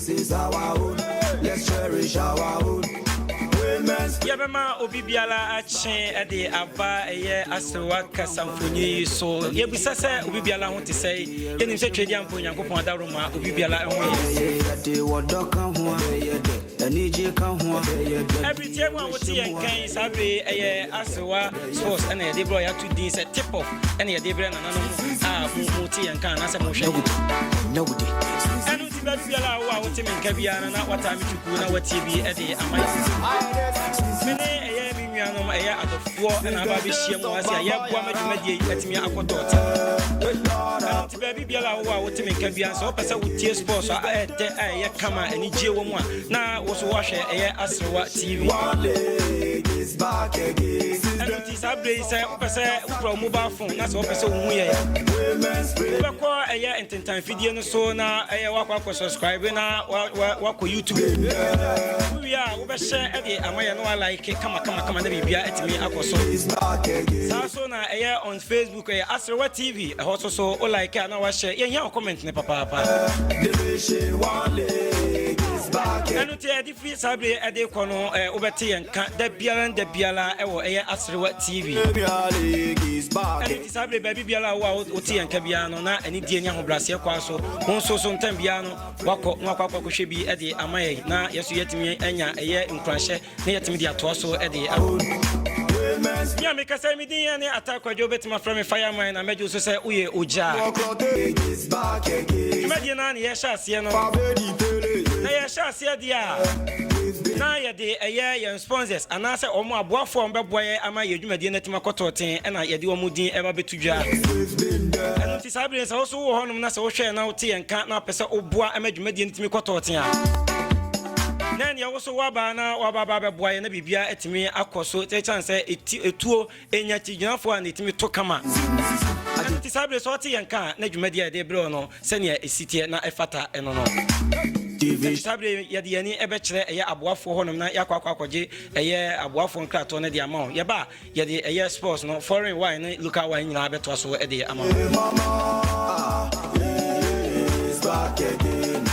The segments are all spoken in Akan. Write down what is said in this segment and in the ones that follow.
This is our own. Let's cherish our own. Women's Yɛbɛma obi biara akye de aba ɛyɛ Aserewa kasamfoni yi so. Yɛbisa sɛ obi biara ho te sɛ. Yɛnim sɛ Twɛdi ampa Onyankopɔn adaworo ma obi biara ho yɛ. Ɛbere tie mu a wote yɛn kan saa bere ɛyɛ Aserewa Sports ɛna yɛde brɛ yɛato din sɛ Tip Off ɛna yɛde brɛ nananom a mo te yɛn kan anaasɛ mohwɛ. Ɛno nti baabi biara a wo a wote me nka biara no na wataa me twuku na watie bi de ama yɛ. Me ne ɛyɛ me nuanom ɛyɛ adɔfoɔ ɛna aba abɛhyia mu ase a yɛboa ma dwumadie yi atumi akɔtɔ ɔte. Ɛno nti baabi biara a wowɔ a wote me nka biara, sɛ wopɛ sɛ wotie sports a ɛɛdɛ a ɛyɛ kama a anigyeɛ wɔ mu a, na wo so woahwɛ ɛyɛ Aserewa TV. Ɛno nti saa berɛ yi, sɛ wopɛ sɛ wokura wo mobile phone na sɛ wopɛ sɛ wohu yɛ, wobɛkɔ ɛyɛ ntentan fidie no so na ɛyɛ wakɔ akɔ subscribe na wakɔ YouTube. Wowie a, wobɛhyɛ de ama yɛ na walike kama kama kama na biribia atumi akɔ so. Saa so na ɛyɛ on Facebook, ɛyɛ Aserewa TV. Ɛhɔ so so wo like a na wahyɛ. Yɛhia wo comment ne papaapa. Ɛno nti ɛde firi saa bere ɛde kɔ no, wobɛte yɛn ka da biara da biara ɛwɔ ɛyɛ Aserewa TV. Ɛno nti saa bere, baabi biara a wo a wote yɛn ka biara no, na ɛne die ne ahobrɛaseɛ kɔ so, wo nso so ntɛm biara no wakɔ na wakɔ akɔhwɛ bi ɛde ama yɛn na yɛso yɛtumi anya ɛyɛ nkuranhyɛ na yɛtumi de atoa so ɛde ama me. A mekasa, me din ne Atakwadwo. Wobɛtumi afrɛ me Fireman na mɛgye wo so sɛ woyɛ ogya. Dwumadie no a ne yɛhyɛ aseɛ no, na yɛhyɛ aseɛ deɛ a, na yɛde ɛyɛ yɛn sponsors anaasɛ wɔn aboafoɔ a wɔbɛboa yɛn ama yɛn dwumadie no atumi akɔtɔ ɛna yɛde wɔn din ɛba bɛto dwa. Ɛno nti saa bere sɛ wo so wowɔ hɔnom na sɛ wohwɛ na wote yɛn ka na wopɛ sɛ woboa ama dwumadie no tumi kɔtɔ ten a, na ɛneɛ wo so woaba na woaba ba bɛboa yɛn na biribiara atumi akɔ so, ɛkyɛn sɛ ɛtuo ɛnya kyigyinafoɔ a na ɛtumi to kama. Ɛno nti saa bere sɛ ɔte yɛn ka a, na dwumadie a yɛde brɛ no sɛnea ɛsi teɛ na ɛfata ɛno no. Nti saa bere yɛde yɛn ani ɛbɛkyerɛ ɛyɛ aboafoɔ hɔnom na yɛakɔ akɔgye ɛyɛ aboafoɔ nkratoɔ no de ama wo. Yɛba a, yɛde ɛyɛ sports no, foreign wine ne local wine nyinaa bɛtoa so de ama wo. Is back again.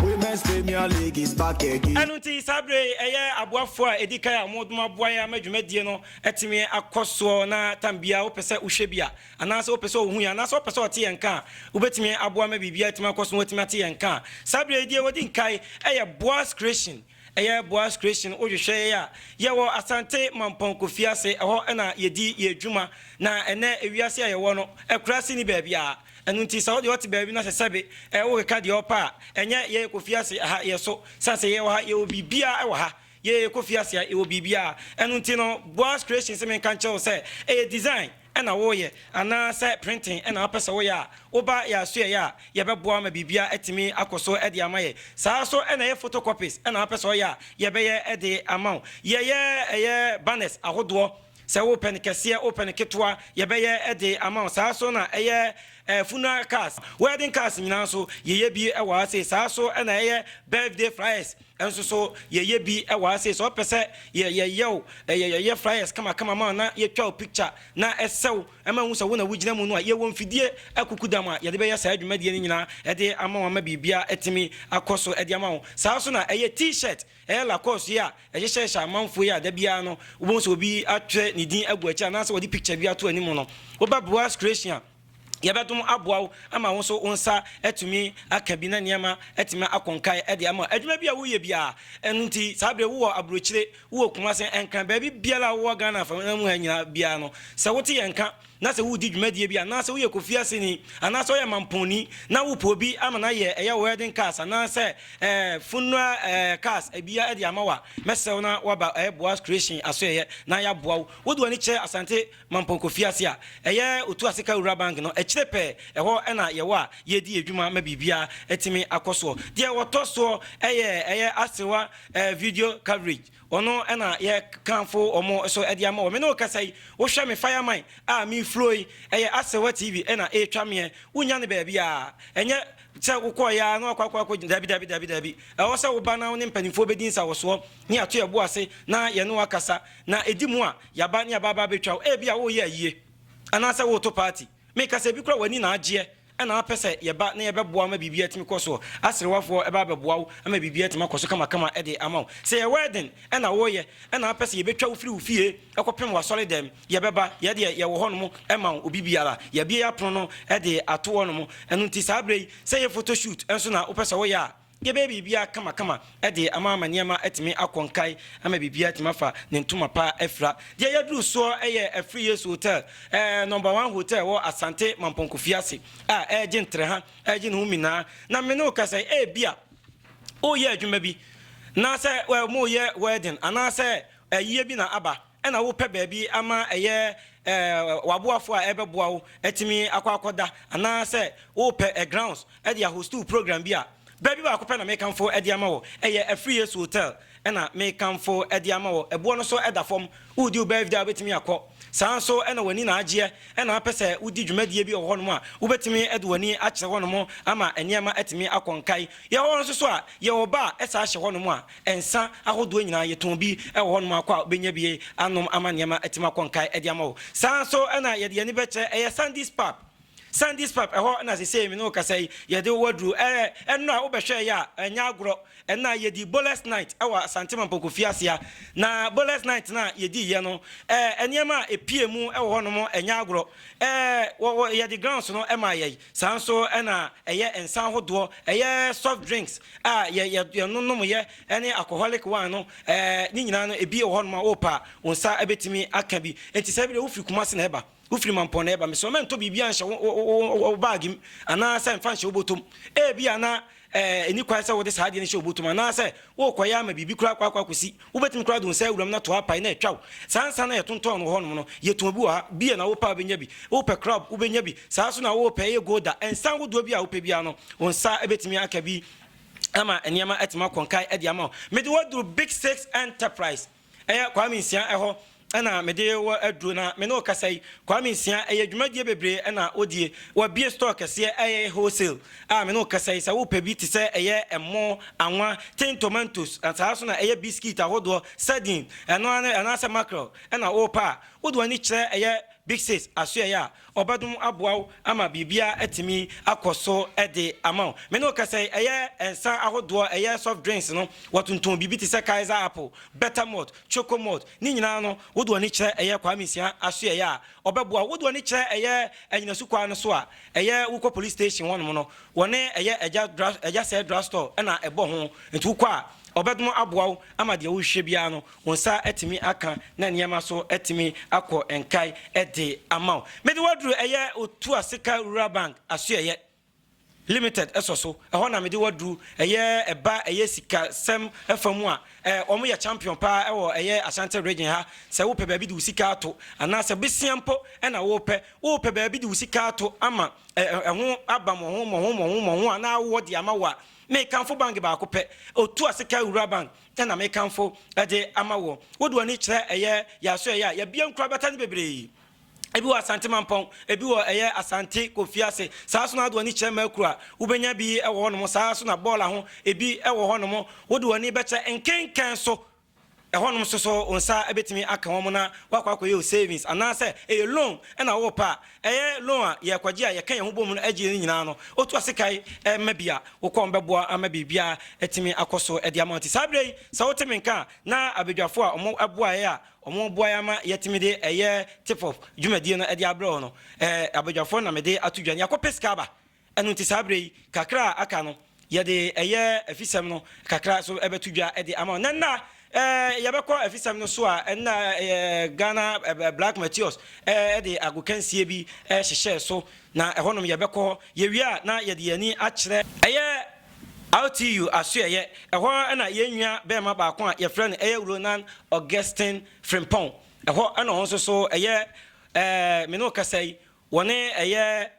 Women's Premier League is back again. Ɛno nti saa bere ɛyɛ aboafoɔ a ɛdi kan a wɔdom aboa yɛn ama dwumadie no atumi akɔ soɔ, na tam biara wopɛ sɛ wohwɛ bi a, anaasɛ wopɛ sɛ wohu yɛn, anaasɛ wopɛ sɛ ɔte yɛn nka a, wobɛtumi aboa ma biribiara atumi akɔ so na watumi ate yɛn nka a, saa bere yi deɛ wɔdi nkae ɛyɛ Boas Creation. Ɛyɛ Boas Creation. Wohwehwɛ yɛ a, yɛwɔ Asante Mampɔn Kofi ase. Ɛhɔ ɛna yɛdi yɛ adwuma. Na ɛnɛ ewiase a yɛwɔ no, akuraase ni baabi a. Ɛno nti sɛ wode ɔte baabi na sɛ sɛbe wokeka deɛ ɔpɛ a, ɛnyɛ yɛyɛ Kofi ase ha yɛ so sane sɛ yɛwɔ ha, yɛwɔ biribiara ɛwɔ ha. Yɛyɛ Kofi ase a, yɛwɔ biribiara. Ɛno nti no Boas Creation sɛ menka nkyerɛ wo sɛ ɛyɛ design ɛna woyɛ anaasɛ printing ɛna wopɛ sɛ woyɛ a, woba yɛ aso yɛyɛ a, yɛbɛboa ma biribiara atumi akɔ so de ama yɛ. Saa so ɛna ɛyɛ photocopies ɛna wopɛ sɛ ɔyɛ a, yɛbɛyɛ de ama wo. Yɛyɛ ɛyɛ banners ahodoɔ, sɛ wopɛ no kɛseɛ, wopɛ no ketewa, yɛbɛyɛ de ama wo. Saa so na ɛyɛ funeral cards, wedding cards nyinaa nso yɛyɛ bi wɔ ha sei. Saa so ɛna ɛyɛ birthday flyers nso so yɛyɛ bi wɔ ha sei. Sɛ wopɛ sɛ yɛyɛ wo yɛyɛ flyers kamakama ma na yɛtwa wo picture na ɛsɛw ɛma hu sɛ wo na wogyina mu no a, yɛwɔ mfidie akuku dam a yɛde bɛyɛ saa dwumadie no nyinaa ɛde ama wo ama biribiara atumi akɔ so ɛde ama wo. Saa so na ɛyɛ T-shirt, ɛyɛ Lacoste yi a ɛhyehyɛhyɛ amanfoɔ yi a da biara no wobɛhu sɛ obi atwerɛ ne din agu akyi anaasɛ wɔde picture bi ato anim no. Woba Boas Creation a, yɛbɛdom aboa wo ama wo nso wo nsa atumi aka bi na nneɛma atumi akɔ nkae ɛde ama adwuma bi a woyɛ biara. Ɛno nti saa bere wowɔ aburokyire, wowɔ Kumase, Nkran, baabi biara a wowɔ Ghana fa mu ha nyinaa biara no, sɛ wote yɛn nka na sɛ wodi dwumadie bi anaasɛ woyɛ Kofi aseni anaasɛ woyɛ Mampɔnni na wopɛ obi ama no ayɛ ɛyɛ wedding cards anaasɛ funeral cards ebia ɛde ama wo a, mɛsɛw na waba ɛyɛ Boas Creation asoɛyɛ na yɛaboa wo. Wode w'ani kyerɛ Asante Mampɔn Kofi ase a, ɛyɛ Otu Aseka Rural Bank no akyire pɛɛ, ɛhɔ ɛna yɛwɔ a yɛdi adwuma ma biribiara atumi akɔ soɔ. Deɛ wɔtɔ soɔ ɛyɛ Asewa Video Coverage. Ɔno ɛna yɛkamfo wɔn so ɛde ama wɔ. Me ne wo kasa yi, wohwɛ me fireman a mefuro yi, ɛyɛ Asewa TV ɛna ɛretwa meɛ. Wonya no baabi a ɛnyɛ sɛ wokɔɔ yɛ a na wakɔ akɔ akɔ. Dabi, dabi, dabi, dabi. Ɛwɔ sɛ woba na wo ne mpanimfoɔ bɛdi nsawɔsoɔ ne ato yɛ bo ase na yɛne wo akasa na ɛdi mu a, yɛaba ne yɛaba aba abɛtwa wo. Ebi a woyɛ ayie anaasɛ woto party, meka sɛ ebi kora w'ani na agyeɛ. ɛna wopɛ sɛ yɛba na yɛbɛboa ma biribi atumi kɔ soɔ, aserewafoɔ ɛba abɛboa wo ama biribi atumi akɔ so kamakama de ama wo. Sɛ yɛ wedding ɛna woyɛ ɛna wopɛ sɛ yɛbɛtwa wo firi wo fie ɛkɔpem w'asɔre dɛm, yɛbɛba. Yɛdeɛ yɛwɔ hɔnom ɛma wo obi biara. Yɛbie apono no ɛde ato hɔnom. Ɛno nti saa berɛ yi, sɛ yɛ photo shoot nso na wopɛ sɛ woyɛ a, yɛbɛyɛ biribiara kamakama ɛde ama nneɛma atumi akɔ nkae, ama biribiara atumi afa ne ntoma pa afira. Deɛ yɛduru soɔ ɛyɛ Afiri Yesu Hotel, number one hotel wɔ Asante Mampɔnkofi ase a ɛregye ntrɛha, ɛregye ne ho nyinaa. Na me ne wo kasa, ebi a woyɛ adwuma bi na sɛ moyɛ wedding anaasɛ ɛyie bi na aba, ɛna wopɛ baabi ama ɛyɛ waboafoɔ a ɛbɛboa wo atumi akɔ akɔda, anaasɛ wopɛ ɛ grounds ɛde ahost program bi a, baabi baako pɛ na mekamfo ɛde ama wɔ, ɛyɛ Afiri Yesu Hotel ɛna mekamfo ɛde ama wɔ. Ɛboɔ no so ɛda fam. Wodi wo birthday a, wobɛtumi akɔ saa nso, ɛna w'ani na agyeɛ, ɛna apɛ sɛ wodi dwumadie bi wɔ hɔnom a, wobɛtumi ɛde w'ani akyerɛ hɔnom ama nneɛma atumi akɔ nkae. Yɛwɔ hɔ nso so a, yɛwɔ ba a ɛsa ahyɛ hɔnom a, ɛnsa ahodoɔ nyinaa yɛtɔn bi ɛwɔ hɔnom akɔ a, wobɛnya bi anom ama nneɛma atumi akɔ nkae ɛde ama wo. Saa nso ɛna yɛde yɛni bɛkyerɛ ɛyɛ Sandy's Pub. Sandy's Pub ɛhɔ na sesei me ne wo kasa yi yɛde waduru. Ɛno a wobɛhwɛ yɛ a, ɛnyɛ agorɔ. Ɛna yɛdi Bowlers Night ɛwɔ Asante Mampɔnkofi asea, na Bowlers Night na yɛdi yɛ no, nneɛma a epie mu ɛwɔ hɔnom ɛnyɛ agorɔ. Wɔ yɛde grounds no ɛma yɛ saa nso, ɛna ɛyɛ nsa ahodoɔ, ɛyɛ soft drinks a yɛ yɛ yɛnonom yɛ, ɛne alcoholic wine no, ne nyinaa no ebi wɔ hɔnom a wɔrepa wɔn nsa ɛbɛtumi aka bi. Nti sɛ ebi de wofiri Kumasi na ɛba, wofiri Mampɔn na ɛba, mesɛ ɔmɛntɔ biribi anhyɛ wo bag mu anaasɛ mfa nhyɛ wo bɔtɔm. Ebi ana ɛni kwan sɛ wode saa adeɛ no hyɛ wo bɔtɔm, anaasɛ wokɔyɛ ama biribi koraa kɔ akɔ akɔsi, wobɛtumi koraa de wo nsa awuram na toa apae na ɛtwa wo. Saa nsa no yɛtontɔn no hɔnom no, yɛtɔn bi wɔ ha. Bia na wopɛ a, wobɛnya bi. Wopɛ Club, wobɛnya bi. Saa so na wopɛ ɛyɛ Gulder, nsa ahodoɔ bi a wopɛ biara no, wo nsa bɛtumi aka bi ama nneɛma atumi akɔnkae ɛde ama wo. Mede waduru Big Six Enterprise, ɛyɛ Kwame Nsia ɛhɔ ɛna mede wɔ aduro. Na me ne wo kasa yi, Kwame Nsia ɛyɛ dwumadie bebree ɛna odie. Wabie store kɛseɛ, ɛyɛ wholesale a me ne wo kasa yi, sɛ wopɛ bi te sɛ ɛyɛ ɛmo, anwa, tin tomatoes, saa so na ɛyɛ biscuit ahodoɔ, sardine, ɛno ano anaasɛ mackerel ɛna wopɛ a, wode w'ani kyerɛ ɛyɛ Big Six asoɛyɛ a, ɔbɛdom aboa wo ama biribiara atumi akɔ so de ama wo. Me ne wo kasa yi, ɛyɛ nsa ahodoɔ, ɛyɛ soft drinks no, wɔtontɔn biribi te sɛ Kaiser Apple, Better Malt, Choco Malt, ne nyinaa no, wode w'ani kyerɛ ɛyɛ Kwame Nsia asoɛyɛ a, ɔbɛboa. Wode w'ani kyerɛ ɛyɛ Anyinasu kwan no so a, ɛyɛ wokɔ police station hɔnom no, wɔne ɛyɛ ɛgya sɛ drug store ɛna ɛbɔ ho. Nti wokɔ a, ɔbɛdom aboa wo ama deɛ wohwehwɛ biara no, wo nsa atumi aka na nneɛma so atumi akɔ nkae ɛde ama wo. Mede waduru ɛyɛ Otu Aseka Rural Bank asoɛyɛ Limited ɛsɔ so. Ɛhɔ na mede waduru. Ɛyɛ ɛba ɛyɛ sikasɛm ɛfa mu a, wɔn yɛ champion paa ɛwɔ ɛyɛ Ashanti Region ha. Sɛ wopɛ baabi de wo sika ato, anaasɛ besia mpo ɛna wopɛ baabi de wo sika ato ama ɛho aba mɔho mɔho mɔho mɔho anaa wowɔ de ama wo a, mekamfo bank baako pɛ, Otu Aseka Rural Bank ɛna mekamfo ɛde ama wɔ. Wode w'ani kyerɛ ɛyɛ yɛaso ɛyɛ a, yɛbea nkura bɛta no bebree. Ebi wɔ Asante Mampɔn, ebi wɔ ɛyɛ Asante Kofi ase. Saa so na wode w'ani kyerɛ Makuru a, wobɛnya bi ɛwɔ hɔnom. Saa so na bɔɔla ho ebi ɛwɔ hɔnom. Wode w'ani bɛkyɛ nkenkan so ɛhɔnom nso so, wo nsa bɛtumi aka wɔn na wakɔ akɔyɛ o savings anaasɛ ɛyɛ loan ɛna wɔwɔ pa a, ɛyɛ loan a yɛkɔgye a, yɛka yɛn ho bɔ mu no agye no nyinaa no, otu ase kae ɛma bi a wokɔ bɛboa ama biribiara atumi akɔ so ɛde ama. Nti saa berɛ yi, sɛ wote me nka a, na abadwafoɔ a ɔmo ɛboaeɛ a ɔmo boaeɛ ama yɛtumi de ɛyɛ tip off dwumadie no ɛde abrɛ wɔ no, abadwafoɔ na mede ato dwa no. Yɛakɔpɛ sika aba. Ɛno nti saa berɛ yi, kakra a aka no, yɛde ɛyɛ afisɛm no kakra so ɛbɛto dwa ɛde ama wo. Na nna yɛbɛkɔ afisɛm no so a, ɛnna Ghana Black Meteors ɛde agokansie bi ɛhyehyɛ so, na ɛhɔnom yɛbɛkɔ hɔ. Yɛwie a, na yɛde yɛn ani akyerɛ ɛyɛ RTU asoɛyɛ. Ɛhɔ ɛna yɛn nua bɛrima baako a yɛfrɛ no ɛyɛ Ronan Augustine Frimpong, ɛhɔ ɛna ɔno nso so ɛyɛ me ne kasa yi, wɔne ɛyɛ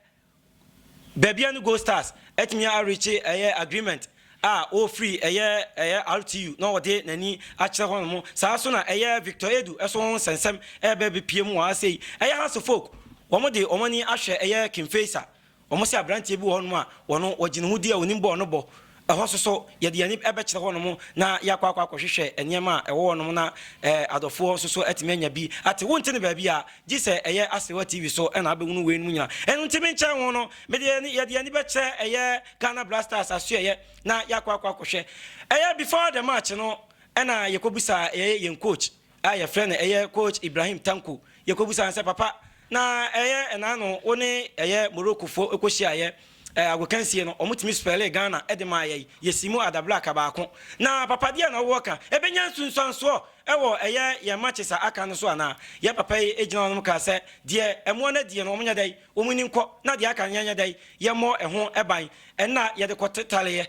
Bibiani Gold Stars ɛtumi areach ɛyɛ agreement a ɔfiri ɛyɛ RTU na ɔde n'ani akyerɛ hɔ nom. Saa so na ɛyɛ Victor Edu ɛso ho nsɛnsɛm ɛbɛ bepie mu wɔ ha sei. Ɛyɛ Hearts of Oak, wɔn de wɔn ani ahwɛ ɛyɛ King Faisal. Wɔn sɛ aberanteɛ bi wɔ hɔnom a wɔn wɔgye ne ho di a, onim bɔɔl no bɔ. Ɛhɔ nso so, yɛde yɛn ani bɛkyerɛ hɔnom na yɛakɔ akɔ akɔhwehwɛ nneɛma a ɛwɔ hɔnom na adɔfoɔ nso so atumi anya bi ate. Wonte no baabi a, gye sɛ ɛyɛ Aserewa TV so na wobɛhunu weinom nyinaa. Ɛno nti menkyɛn ho no, mede yɛn yɛde yɛn ani bɛkyerɛ ɛyɛ Ghana Blasters asoɛeɛ na yɛakɔ akɔ akɔhwɛ. Ɛyɛ before the match no ɛna yɛkɔbisaa ɛyɛ yɛn coach a yɛfrɛ no ɛyɛ coach Ibrahim Tanko, yɛkɔbisaa no sɛ papa na ɛyɛ ɛna no wo ne ɛyɛ Morocco foɔ ɛkɔhyiaeɛ agokansie no wɔn tumi spɛlee Ghana de maa yɛn, yɛsii mu adablaka baako. Na papa deɛ na wowɔ ka, ɛbɛnya nsunsuansoɔ ɛwɔ ɛyɛ yɛn matches a aka no so anaa? Yɛn papa yi gyina hɔnom kaa sɛ deɛ ɛmoa no adie no wɔn nyɛ dɛn, wɔn ni nkɔ, na deɛ aka no yɛnyɛ dɛn, yɛmmɔ ɛho ban. Ɛnna yɛde kɔtetaleɛ.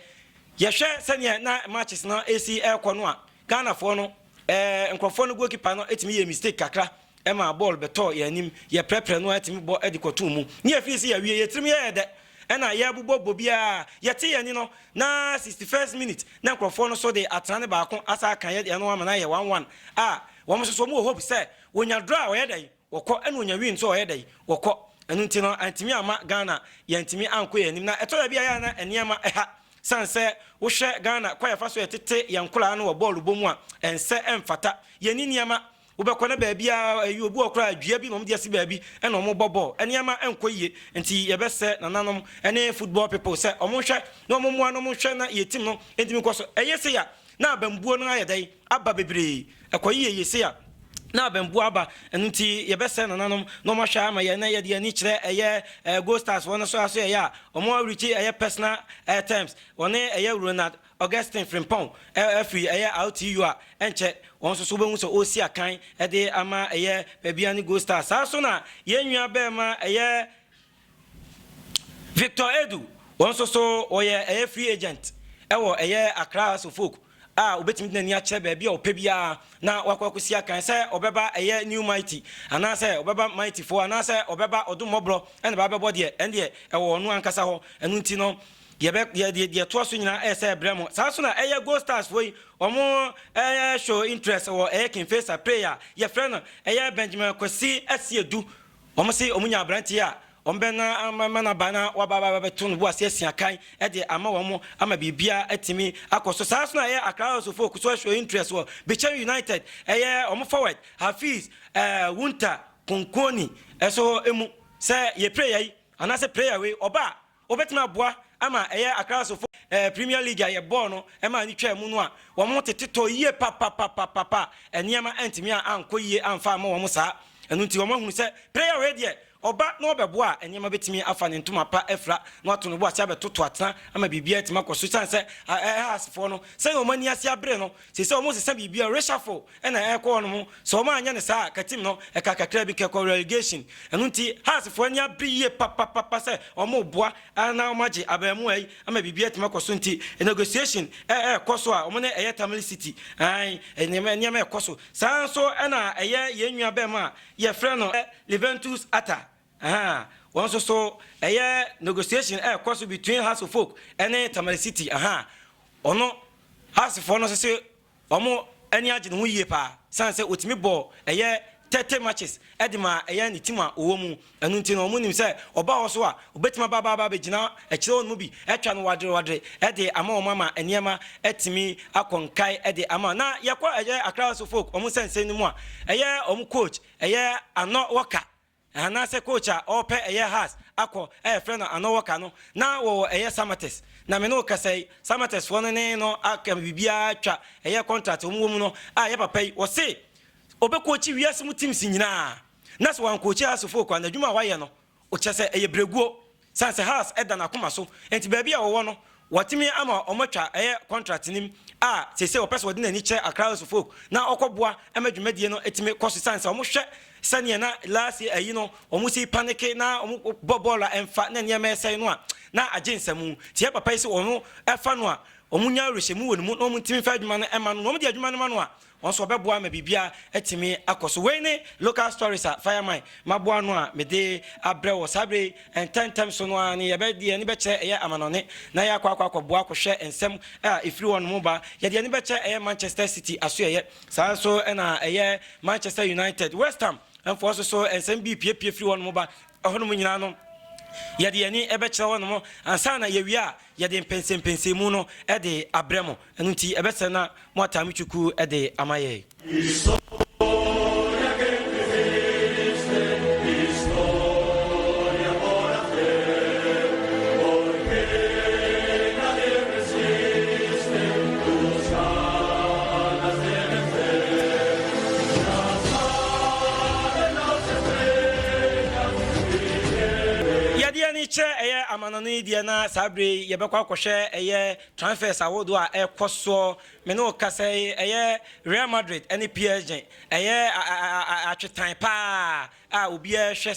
Yɛhwɛ sɛdeɛ na matches no ɛresi ɛrekɔ no a, Ghanafoɔ no, nkurɔfoɔ no goalkeeper no tumi yɛɛ mistake kakra ma bɔɔl bɛtɔɔ yɛn anim, yɛprɛprɛ no ara tumi bɔ de kɔtoo mu. Ne yɛfii sɛ yɛawie, yɛn tirim yɛɛ dɛ, ɛna yɛrebobɔ bɔ biara, yɛte yɛn ani no, na 61st minute na nkurɔfoɔ no nso de atena ne baako asa aka yɛn deɛ no ama no ayɛ 1-1 a wɔn nso so wɔn wɔ hope sɛ wɔnya draw a wɔyɛ dɛn? Wɔkɔ, ɛna wɔnya win nso a wɔyɛ dɛn? Wɔkɔ. Ɛno nti no antumi amma Ghana yɛantumi ankɔ yɛn anim. Na ɛtɔ da bi a ɛyɛ a na nneɛma ɛha sane sɛ wohwɛ Ghana kwan a yɛfa so yɛtete yɛn nkoraa no wɔ bɔɔlo bɔ mu a ɛnsɛ ɛmfata. Yɛnni nneɛma. Wobɛkɔ na baabiara ayi obi wɔ koraa dua bi na wɔde asi baabi na wɔbɔ bɔɔl. Nneɛma nkɔ yie nti yɛbɛsrɛ nananom ne football people sɛ wɔnhwɛ na wɔmmoa na wɔnhwɛ na yɛn team no ntumi nkɔ so. Ɛyɛ sei a na abambuo no ayɛ dɛn aba bebree. Ɛkɔ yie yie sei a na abambuo aba. Ɛno nti yɛbɛsrɛ nananom na wɔahwɛ ama yɛn na yɛde yɛn ani kyerɛ ɛyɛ Gold Stars foɔ no so ara so ɛyɛ a wɔn areachi ɛyɛ personal terms wɔne ɛyɛ Ronald Augustine Frimpong afiri ɛyɛ RTU a ɛnkyɛ wɔn nso so wobɛhu sɛ ɔresi akan de ama ɛyɛ Babia ne Gold Stars. Saa nso na yɛn nua bɛɛma ɛyɛ Victor Edu, wɔn nso so wɔyɛ ɛyɛ free agent ɛwɔ ɛyɛ Accra House of Folk a obetumi de n'ani akyerɛ baabi a ɔpɛ biara na wakɔ akɔsi akan sɛ ɔbɛba ɛyɛ New Mighty anaasɛ ɔbɛba Mighty foɔ anaasɛ ɔbɛba Ɔdommɔborɔ ɛna ba bɛbɔ deɛ ɛndeɛ ɛwɔ ɔno ankasa hɔ. Ɛno nti no Deɛ ɛbɛ deɛ deɛ ɛtoa so nyinaa ɛyɛ sɛ ɛbrɛ mo. Saa nso na ɛyɛ Gold Stars foɔ yi wɔn ɛyɛ show interest wɔ ɛyɛ King Faisal play a yɛfrɛ no ɛyɛ Benjamin Kwasi Asiedu. Wɔn se wɔn nya abranteɛ a wɔn bɛ na ama no aba na waba aba abɛto no bo ase asia kan ɛde ama wɔn ama biribiara atumi akɔ so. Saa nso na ɛyɛ Accra House of Folk so show interest wɔ Bechem United ɛyɛ wɔn forward Hafiz ɛɛ Wunta Konkoni ɛso emu sɛ yɛ player yi anaasɛ player wei ɔba a Wobɛtumi aboa ama ɛyɛ Accra Sofo Premier League a yɛbɔɔ no maa no twaa mu no a, wɔn ho tete tɔɔ yie papapapapa a nneɛma antumi ankɔ yie amfa amma wɔn saa. Ɛno nti wɔahunu sɛ player wei deɛ ɔba na ɔbɛboa a, nneɛma bɛtumi afa ne ntoma pa afira na wato ne bo ase abɛtoto atena ama biribiara atumi akɔ so. Ɛsiane sɛ Hearts-foɔ no sɛdeɛ wɔn ani ase abere no, seesei wɔresesa biribiara, reshuffle na ɛrekɔ hɔ nom, sɛ wɔn anyɛ no saa a, ka team no ɛka kakra bi kɛkɔ relegation. Ɛno nti Hearts foɔ ani abere yie papapapa sɛ wɔn reboa na wɔn agye abarimuwa yi ama biribi atumi akɔ so nti negotiation ɛrekɔ so a wɔn ne ɛyɛ Tamale City ae nneɛma nneɛma ɛkɔ so. Saa nso ɛna ɛyɛ yɛn nua bɛrima a yɛfrɛ no Liventus Atta ahaa wɔn nso so ɛyɛ negotiation ɛrekɔ so between Hearts of Oak ɛne Tamale City ahaa ɔno Hearts foɔ no nso se Wɔn ani agye ne ho yie paa sane sɛ ɔtumi bɔɔ ɛyɛ 30 matches de maa ɛyɛ ne team a ɔwɔ mu. Ɛno nti no wɔn nim sɛ ɔba hɔ so a ɔbɛtumi aba aba abɛgyina akyire hɔ nom bi atwa no wadere wadere de ama wɔn ama nneɛma atumi akɔ nkae de ama. Na yɛkɔ ɛyɛ Accra House of Folk wɔn nsɛnsɛm no mu a ɛyɛ wɔn coach ɛyɛ Anɔ Walker Anaasɛ coach a ɔɔpɛ ɛyɛ Hearts akɔ a yɛfrɛ no Ano Walker no na wɔwɔ ɛyɛ Samatex. Na me ne wo kasa yi, Samatex foɔ no ne no aka biribiara atwa ɛyɛ contract a wɔn wɔ mu no a yɛ papa yi wɔse ɔbɛcoachi wiase mu teams nyinaa na sɛ wancoachi Hearts of Oak a n'adwuma a wayɛ no kyerɛ sɛ ɛyɛ brɛguo. Sane sɛ Hearts da n'akoma so nti baabi a wɔwɔ no watumi ama wɔatwa ɛyɛ contract no mu a seesei ɔpɛ sɛ ɔde n'ani kyerɛ Accra House of Folk na ɔkɔboa ma dwumadie no tumi kɔ so sane sɛ wɔhwɛ sɛdeɛ na last year ayi no wɔn si panike na wɔn bɔ bɔɔl a ɛmfa na nneɛma ɛsɛe no a na agye nsamu nti yɛ papa yi sɛ wɔn ɛfa no a wɔn nya awerɛhyɛmu wɔ ne mu na wɔn ntumi mfa adwuma no ɛma no na wɔn de adwuma no ma no a Wɔn nso wɔbɛboa ama biribiara atumi akɔ so. Wei ne local stories a Fireman maboa ano a mede abrɛ wo saa berɛ yi. Ntɛmntɛm so no ara no yɛbɛde yɛn ani bɛkyerɛ ɛyɛ amanɔne na yɛakɔ akɔ akɔboa akɔhwɛ nsɛm a ɛfiri hɔnom ba. Yɛde yɛn ani bɛkyerɛ ɛyɛ Manchester City asoɛeɛ, saa ara nso na ɛyɛ Manchester United, West Ham mfoɔ nso so nsɛm bi repiepie firi hɔnom ba. Ɛhɔnom nyinaa no, Yɛde yɛn ani bɛkyerɛ hɔnom ansa na yɛwie a, yɛde mpɛnsɛmpɛnsɛmu no de abrɛ mo. Ɛno nti, ɛbɛsɛ na moataa me twuku de ama yɛn. Yɛde yɛn ani kyerɛ ɛyɛ amanɔne yi deɛ na saa berɛ yi yɛbɛkɔ akɔhwɛ ɛyɛ transfers ahodoɔ a ɛrekɔ soɔ. Me ne wo kasa yi ɛyɛ Real Madrid ne PSG ɛyɛ atwetan paa a obiara hwɛ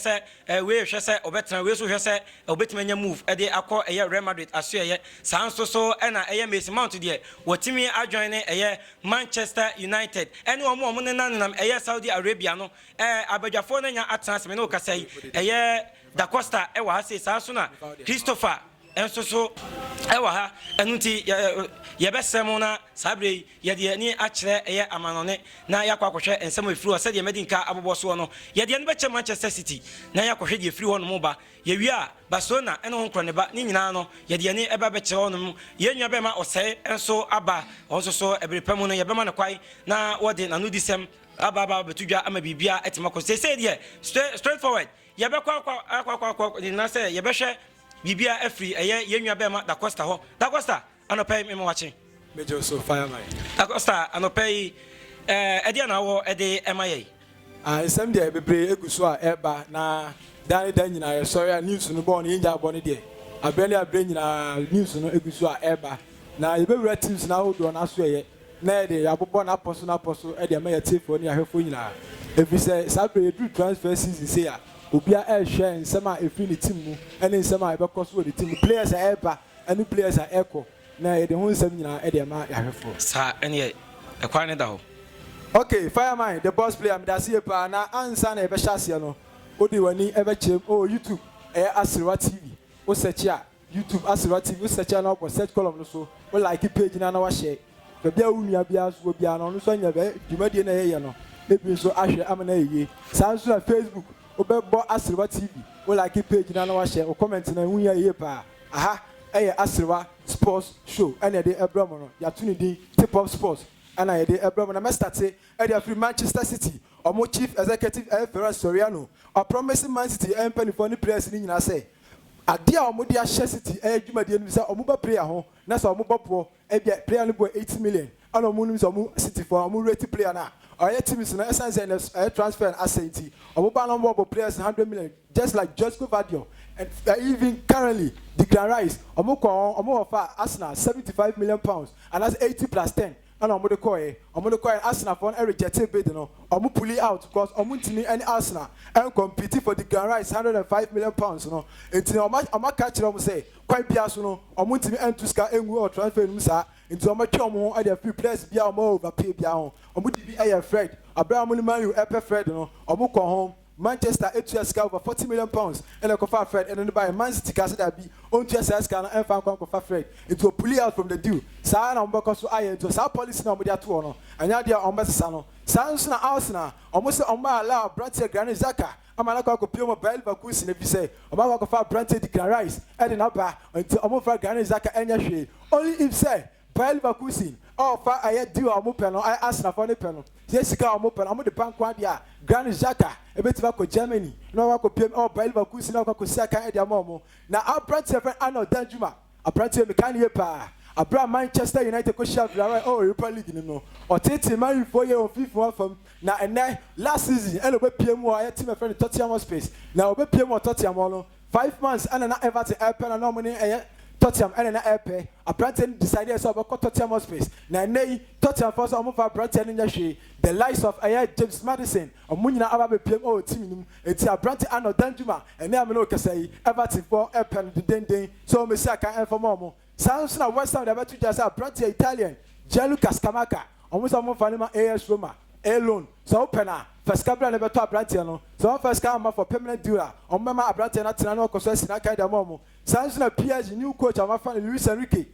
sɛ wei hwɛ sɛ ɔbɛtena, wei nso hwɛ sɛ ɔbɛtumi anya move de akɔ ɛyɛ Real Madrid asoɛeɛ. Saa nso so na ɛyɛ Mason Mount deɛ watumi ajoine ɛyɛ Manchester United ɛne wɔn a wɔnenam nenam ɛyɛ Saudi Arabia no. Abadwafoɔ no anya atena ase me ne wo kasa yi ɛyɛ Da Costa wɔ ha sei, saa nso na Christopher nso so wɔ ha. Ɛno nti yɛbɛsrɛ mo na saa berɛ yi yɛde yɛn ani akyerɛ ɛyɛ amanɔne na yɛakɔ akɔhwɛ nsɛm a ɛfiri hɔ sɛdeɛ madi nka abobɔ soɔ no. Yɛde yɛn ani bɛkyerɛ Manchester City na yɛakɔhwɛ deɛ ɛfiri hɔnom ba. Yɛwie a, Barcelona ne ho nkorɔ ne ba ne nyinaa no, yɛde yɛn ani ba bɛkyerɛ hɔnom. Yɛn nua bɛrima Ɔsɛe nso aba, ɔno nso so ɛbere pa mu no yɛbɛma no kwan na wɔde n'anodisɛm aba aba abɛto dwa ama biribiara atumi akɔ so. Seesei deɛ, straight forward, Yɛbɛkɔ akɔ akɔ akɔ akɔ nyinaa sɛ yɛbɛhwɛ biribiara afiri ɛyɛ yɛn nua bɛrima Da Costa hɔ. Da Costa, anɔpa yi mema wakye. Megye wo so, Fireman. Da Costa, anɔpa yi ɛɛ ɛdeɛn na wowɔ ɛde ɛma yɛn? Ah, nsɛm deɛ bebree egu so a ɛreba na daa ne da nyinaa yɛsɔre a news no bɔɔ no yɛngyaa bɔ no deɛ aberɛ ne aberɛ nyinaa news no egu so a ɛreba na yɛbɛwura teams no ahodoɔ no asoɛeɛ na yɛde yɛabobɔ no apɔ so no apɔ so de ama yɛn atiefoɔ ne yɛn ahwɛfoɔ nyinaa, ɛfiri sɛ saa berɛ yi ɛduru transfer season sei a, obiara rehwɛ nsɛm a ɛfiri ne team mu ne nsɛm a ɛbɛkɔ so wɔ ne team mu, players a ɛreba ne players a ɛrekɔ, na yɛde ho nsɛm nyinaa de ama yɛn ahwɛfoɔ. Saa, ɛneɛ ɛkwan no da hɔ. Ok fireman the boss player medase yie paa na ansa na yɛbɛhyɛ aseɛ no wode w'ani bɛkyerɛm ɔwɔ YouTube ɛyɛ Aserewa TV wo search a YouTube Aserewa TV wo search a na wabɔ search column no so wo like page no a na wa share baabi a wo nua biara nso wɔ biara no ɔno nso anya bɛ dwumadie no a yɛyɛ no ebi nso ahwɛ ama no ayɛ yie saa nso na Facebook wo bɛ bɔ Aserewa TV wo like page no a na wa share wo comment no ɛho hia yie paa aha ɛyɛ Aserewa Sports Show ɛna yɛde ɛbrɛ mo no yɛato ne din Tip Up Sports ɛna yɛde ɛbrɛ mo na mɛ starte ɛde afiri Manchester City ɔmo Chief Executive ɛyɛ Ferran Soriano ɔpromise Man City mpaninfoɔ ne players no nyinaa sɛ Adeɛ a wɔde ahyɛ City ɛyɛ dwumadie no mu sɛ wɔn ba player ho na sɛ wɔn bɔ boɔ ebia player no boɔ 80 million ɛna wɔn nim sɛ wɔn City foɔ wɔn rate player no a ɔyɛ teams no ɛsan sɛ ɛnɛ ɛyɛ transfer no asɛe nti wɔn ba na wɔn bɔ players no 100 million just like Josko Gvardiol and even currently Declan Rice wɔn kɔ wɔn wɔn fa Arsenal 75 million pounds anaasɛ 80 plus 10 Ɛna ɔmo de kɔɔɛ. Ɔmo de kɔɔɛ no Arsenal foɔ no rejectee bid no. Ɔmo pulii out cos ɔmo ntumi ɛne Arsenal ɛncompete for Declan Rice £105 million no. Nti no ɔmo ɔmo aka akyerɛ ɔmo sɛ kwan biara so no ɔmo ntumi ɛnto sika ɛngu ɛwɔ transfer no mu saa. Nti ɔmo atwe ɔmo ho ɛde afiri players biara a ɔmo overpay biara ho. Ɔmo de bi ɛyɛɛ Fred. Aberɛ a ɔmo ne Man U ɛɛpɛ Fred no ɔmo kɔɔ ho. Manchester tua sika over £40 million na ɛkɔfaa Fred de no baeɛ. Man City kaa sɛ dabi, ɔntua saa sika no mfa nkɔ nkɔfa Fred. Nti wɔ pulling out from the deal. Saa ara na wɔbɛkɔ so ayɛ. Nti saa policy no a wɔde ato hɔ no, ɛnyɛ adeɛ a wɔbɛsesa no. Saa ara nso na Arsenal, wɔn se wɔn allow aberanteɛ Granit Xhaka ama no akɔ akɔpue mu Bayer Leverkusen efisɛ wɔakɔ akɔfa aberanteɛ Declan Rice de no aba. Nti wɔmfa Granit Xhaka nyɛ hwee. Only if sɛ Bayer Leverkusen a ɔfa ɛyɛ deal a wɔn pɛ no, ɛyɛ Arsenal foɔ no pɛ no, sɛ sika a wɔn pɛ no, wɔn de ba nko ara deɛ a, Granit Xhaka ɛbɛtumi akɔ Germany na wakɔ akɔpiem ɛwɔ Bayer Leverkusen na wakɔ akɔsi akan de ama wɔn. Na aberanteɛ yɛfrɛ no Arnold Danjuma, aberanteɛ yi mekae no yie paa, aberɛ a Manchester United kɔhyiaa Villarreal ɛwɔ Europa League no mu no, ɔteetee Man U foɔ yie wɔ mfimfini hɔ fam, na ɛnnɛ, last season ɛna ɔbɛpiem wɔ ɛyɛ team a yɛfrɛ no Tottenham Hotspurs, na ɔbɛpiem wɔ Tottenham hɔ no, 5 months ɛna na Everton ɛrepɛ no na wɔn ne ɛyɛ Tottenham ɛna na ɛrepɛ. Aberanteɛ no decide sɛ ɔbɛkɔ Tottenham Hotspurs na ɛnnɛ yi Tottenham foɔ sɛ wɔn mfa aberanteɛ no nyɛ hwee. The likes of ɛyɛ James Maddison wɔn nyinaa aba abɛpiem ɛwɔ team no mu. Enti aberanteɛ Arnold Danjuma ɛnnɛ a me ne wo kasa yi Everton foɔ ɛrepɛ no dendenden sɛ wɔn mmɛsi akan ɛmfa ma wɔn. Saa nso na West Ham de abɛto dwa sɛ aberanteɛ Italian Gianluca Scamacca wɔn sɛ wɔn mfa no ma AS Roma ɛyɛ loan. Sɛ wopɛ no a, fa sika bra na bɛtɔ aberanteɛ no. Sɛ wɔamfa sika amma for permanent deal a, wɔbɛma aberanteɛ no atena na wakɔ so asi n'akan de ama wɔn. Saa nso na PSG new coach a wɔafa no Luis Enrique,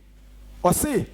ɔse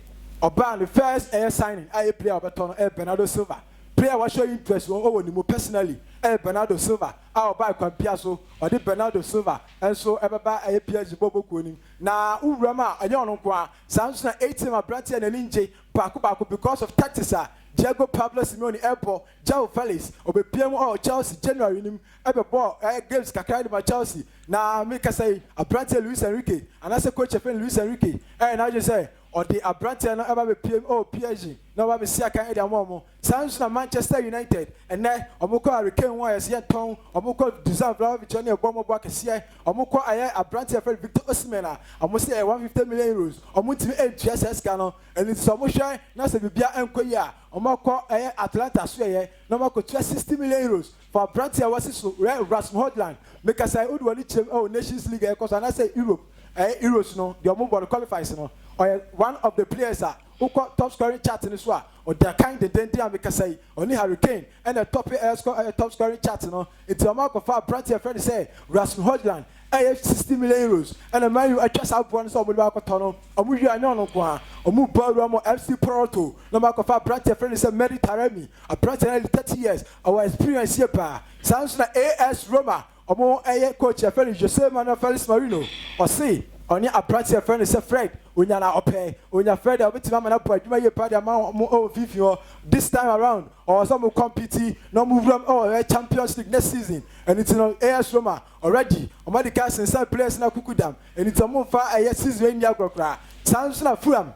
ɔbaa no first ɛyɛ signing a ɛyɛ player a ɔbɛtɔ no ɛyɛ Bernardo Silva. Player a washow interest wɔ wɔ ne mu personally. Ɛyɛ Bernardo Silva a ɔbaa kwan pia so. Ɔde Bernardo Silva nso ɛbɛba ɛyɛ PSG bɔɔlbɔ kuo nim. Na wowura mu a, ɛnyɛ ɔno nko a, saa nso na ATM aberanteɛ n'ani ngye baako baako because of tactics a Diego Pablo Simeone ɛbɔ. João Felix ɔbɛpia mu ɔwɔ Chelsea January nim, ɛbɛbɔ ɛyɛ games kakra de ma Chelsea. Na mekasa yi, aberanteɛ Luis Enrique anaasɛ coach ɛfɛn Luis Enrique ɛyɛ n'adwene sɛ ɔde aberanteɛ no ɛba bɛpie mu ɔwɔ PSG na ɔba bɛsi akan ɛde ama ɔmo. Saa nso na Manchester United, ɛnɛ ɔmo kɔ Harry Kane ho a yɛsɛ yɛntɔn. Ɔmo kɔ Dusan Vlahovic ne ɛbɔ ɔmo bɔ akɛseɛ. Ɔmo kɔ ɛyɛ aberanteɛ fɛn Victor Osimhen a ɔmo sɛ ɛyɛ €150 million. Ɔmo ntumi ɛntua sɛ sika no. Ɛno nti sɛ ɔmo hwɛ na sɛ biribiara ɛnkɔ yie a, ɔmo akɔ ɛyɛ Atalanta so ɛyɛ na ɔmo akɔtua €60 million for aberanteɛ a wɔsi so rɛ Rasmus Hojlund. Mekasa yi, wode wɔn kyerɛm ɛwɔ Nations League a ɛkɔ so anaasɛ Europe ɛyɛ Euros no deɛ, ɔmo bɔ no qualifiers no, ɔyɛ one of the players a wokɔ top scoring chart no so a, ɔda kan dendenden a mekasa yi, ɔne Harry Kane ɛna top ɛyɛ score, ɛyɛ top scoring chart no. Nti ɔmo akɔfa aberanteɛ fɛn sɛ Rasmus Hojlund, ɛyɛ €60 million. Ɛna Man U atwa saa aboɔ no sɛ ɔmo de bakɔtɔ no. Ɔmo wie anyɛ ɔno nko a, ɔmo bɔ awura mo FC Porto na ɔmo akɔfa aberanteɛ fɛn sɛ Mehdi Taremi. Aberanteɛ no yɛ 30 years, ɔwɔ experience yie paa. Saa nso na AS Roma, ɔmo ɛyɛ coach ɛfɛ no Jose Manuel Felix Mourinho, ɔse ɔne aberanteɛ fɛn no sɛ Fred onya na ɔpɛ onya Fred a ɔbɛtumi ama no abɔ adwuma yie paa de ama ɔmo ɛwɔ mfimfini hɔ. This time around, ɔwɔ sɛ ɔmo compete na ɔmo wuram ɛwɔ ɛyɛ Champions League next season. Ɛno ti no, AS Roma already ɔmo adi ka sensan players na kuku dam. Ɛno ti ɔmo nfa ɛyɛ season ɛni agorɔ koraa. Saa nso na Fulham,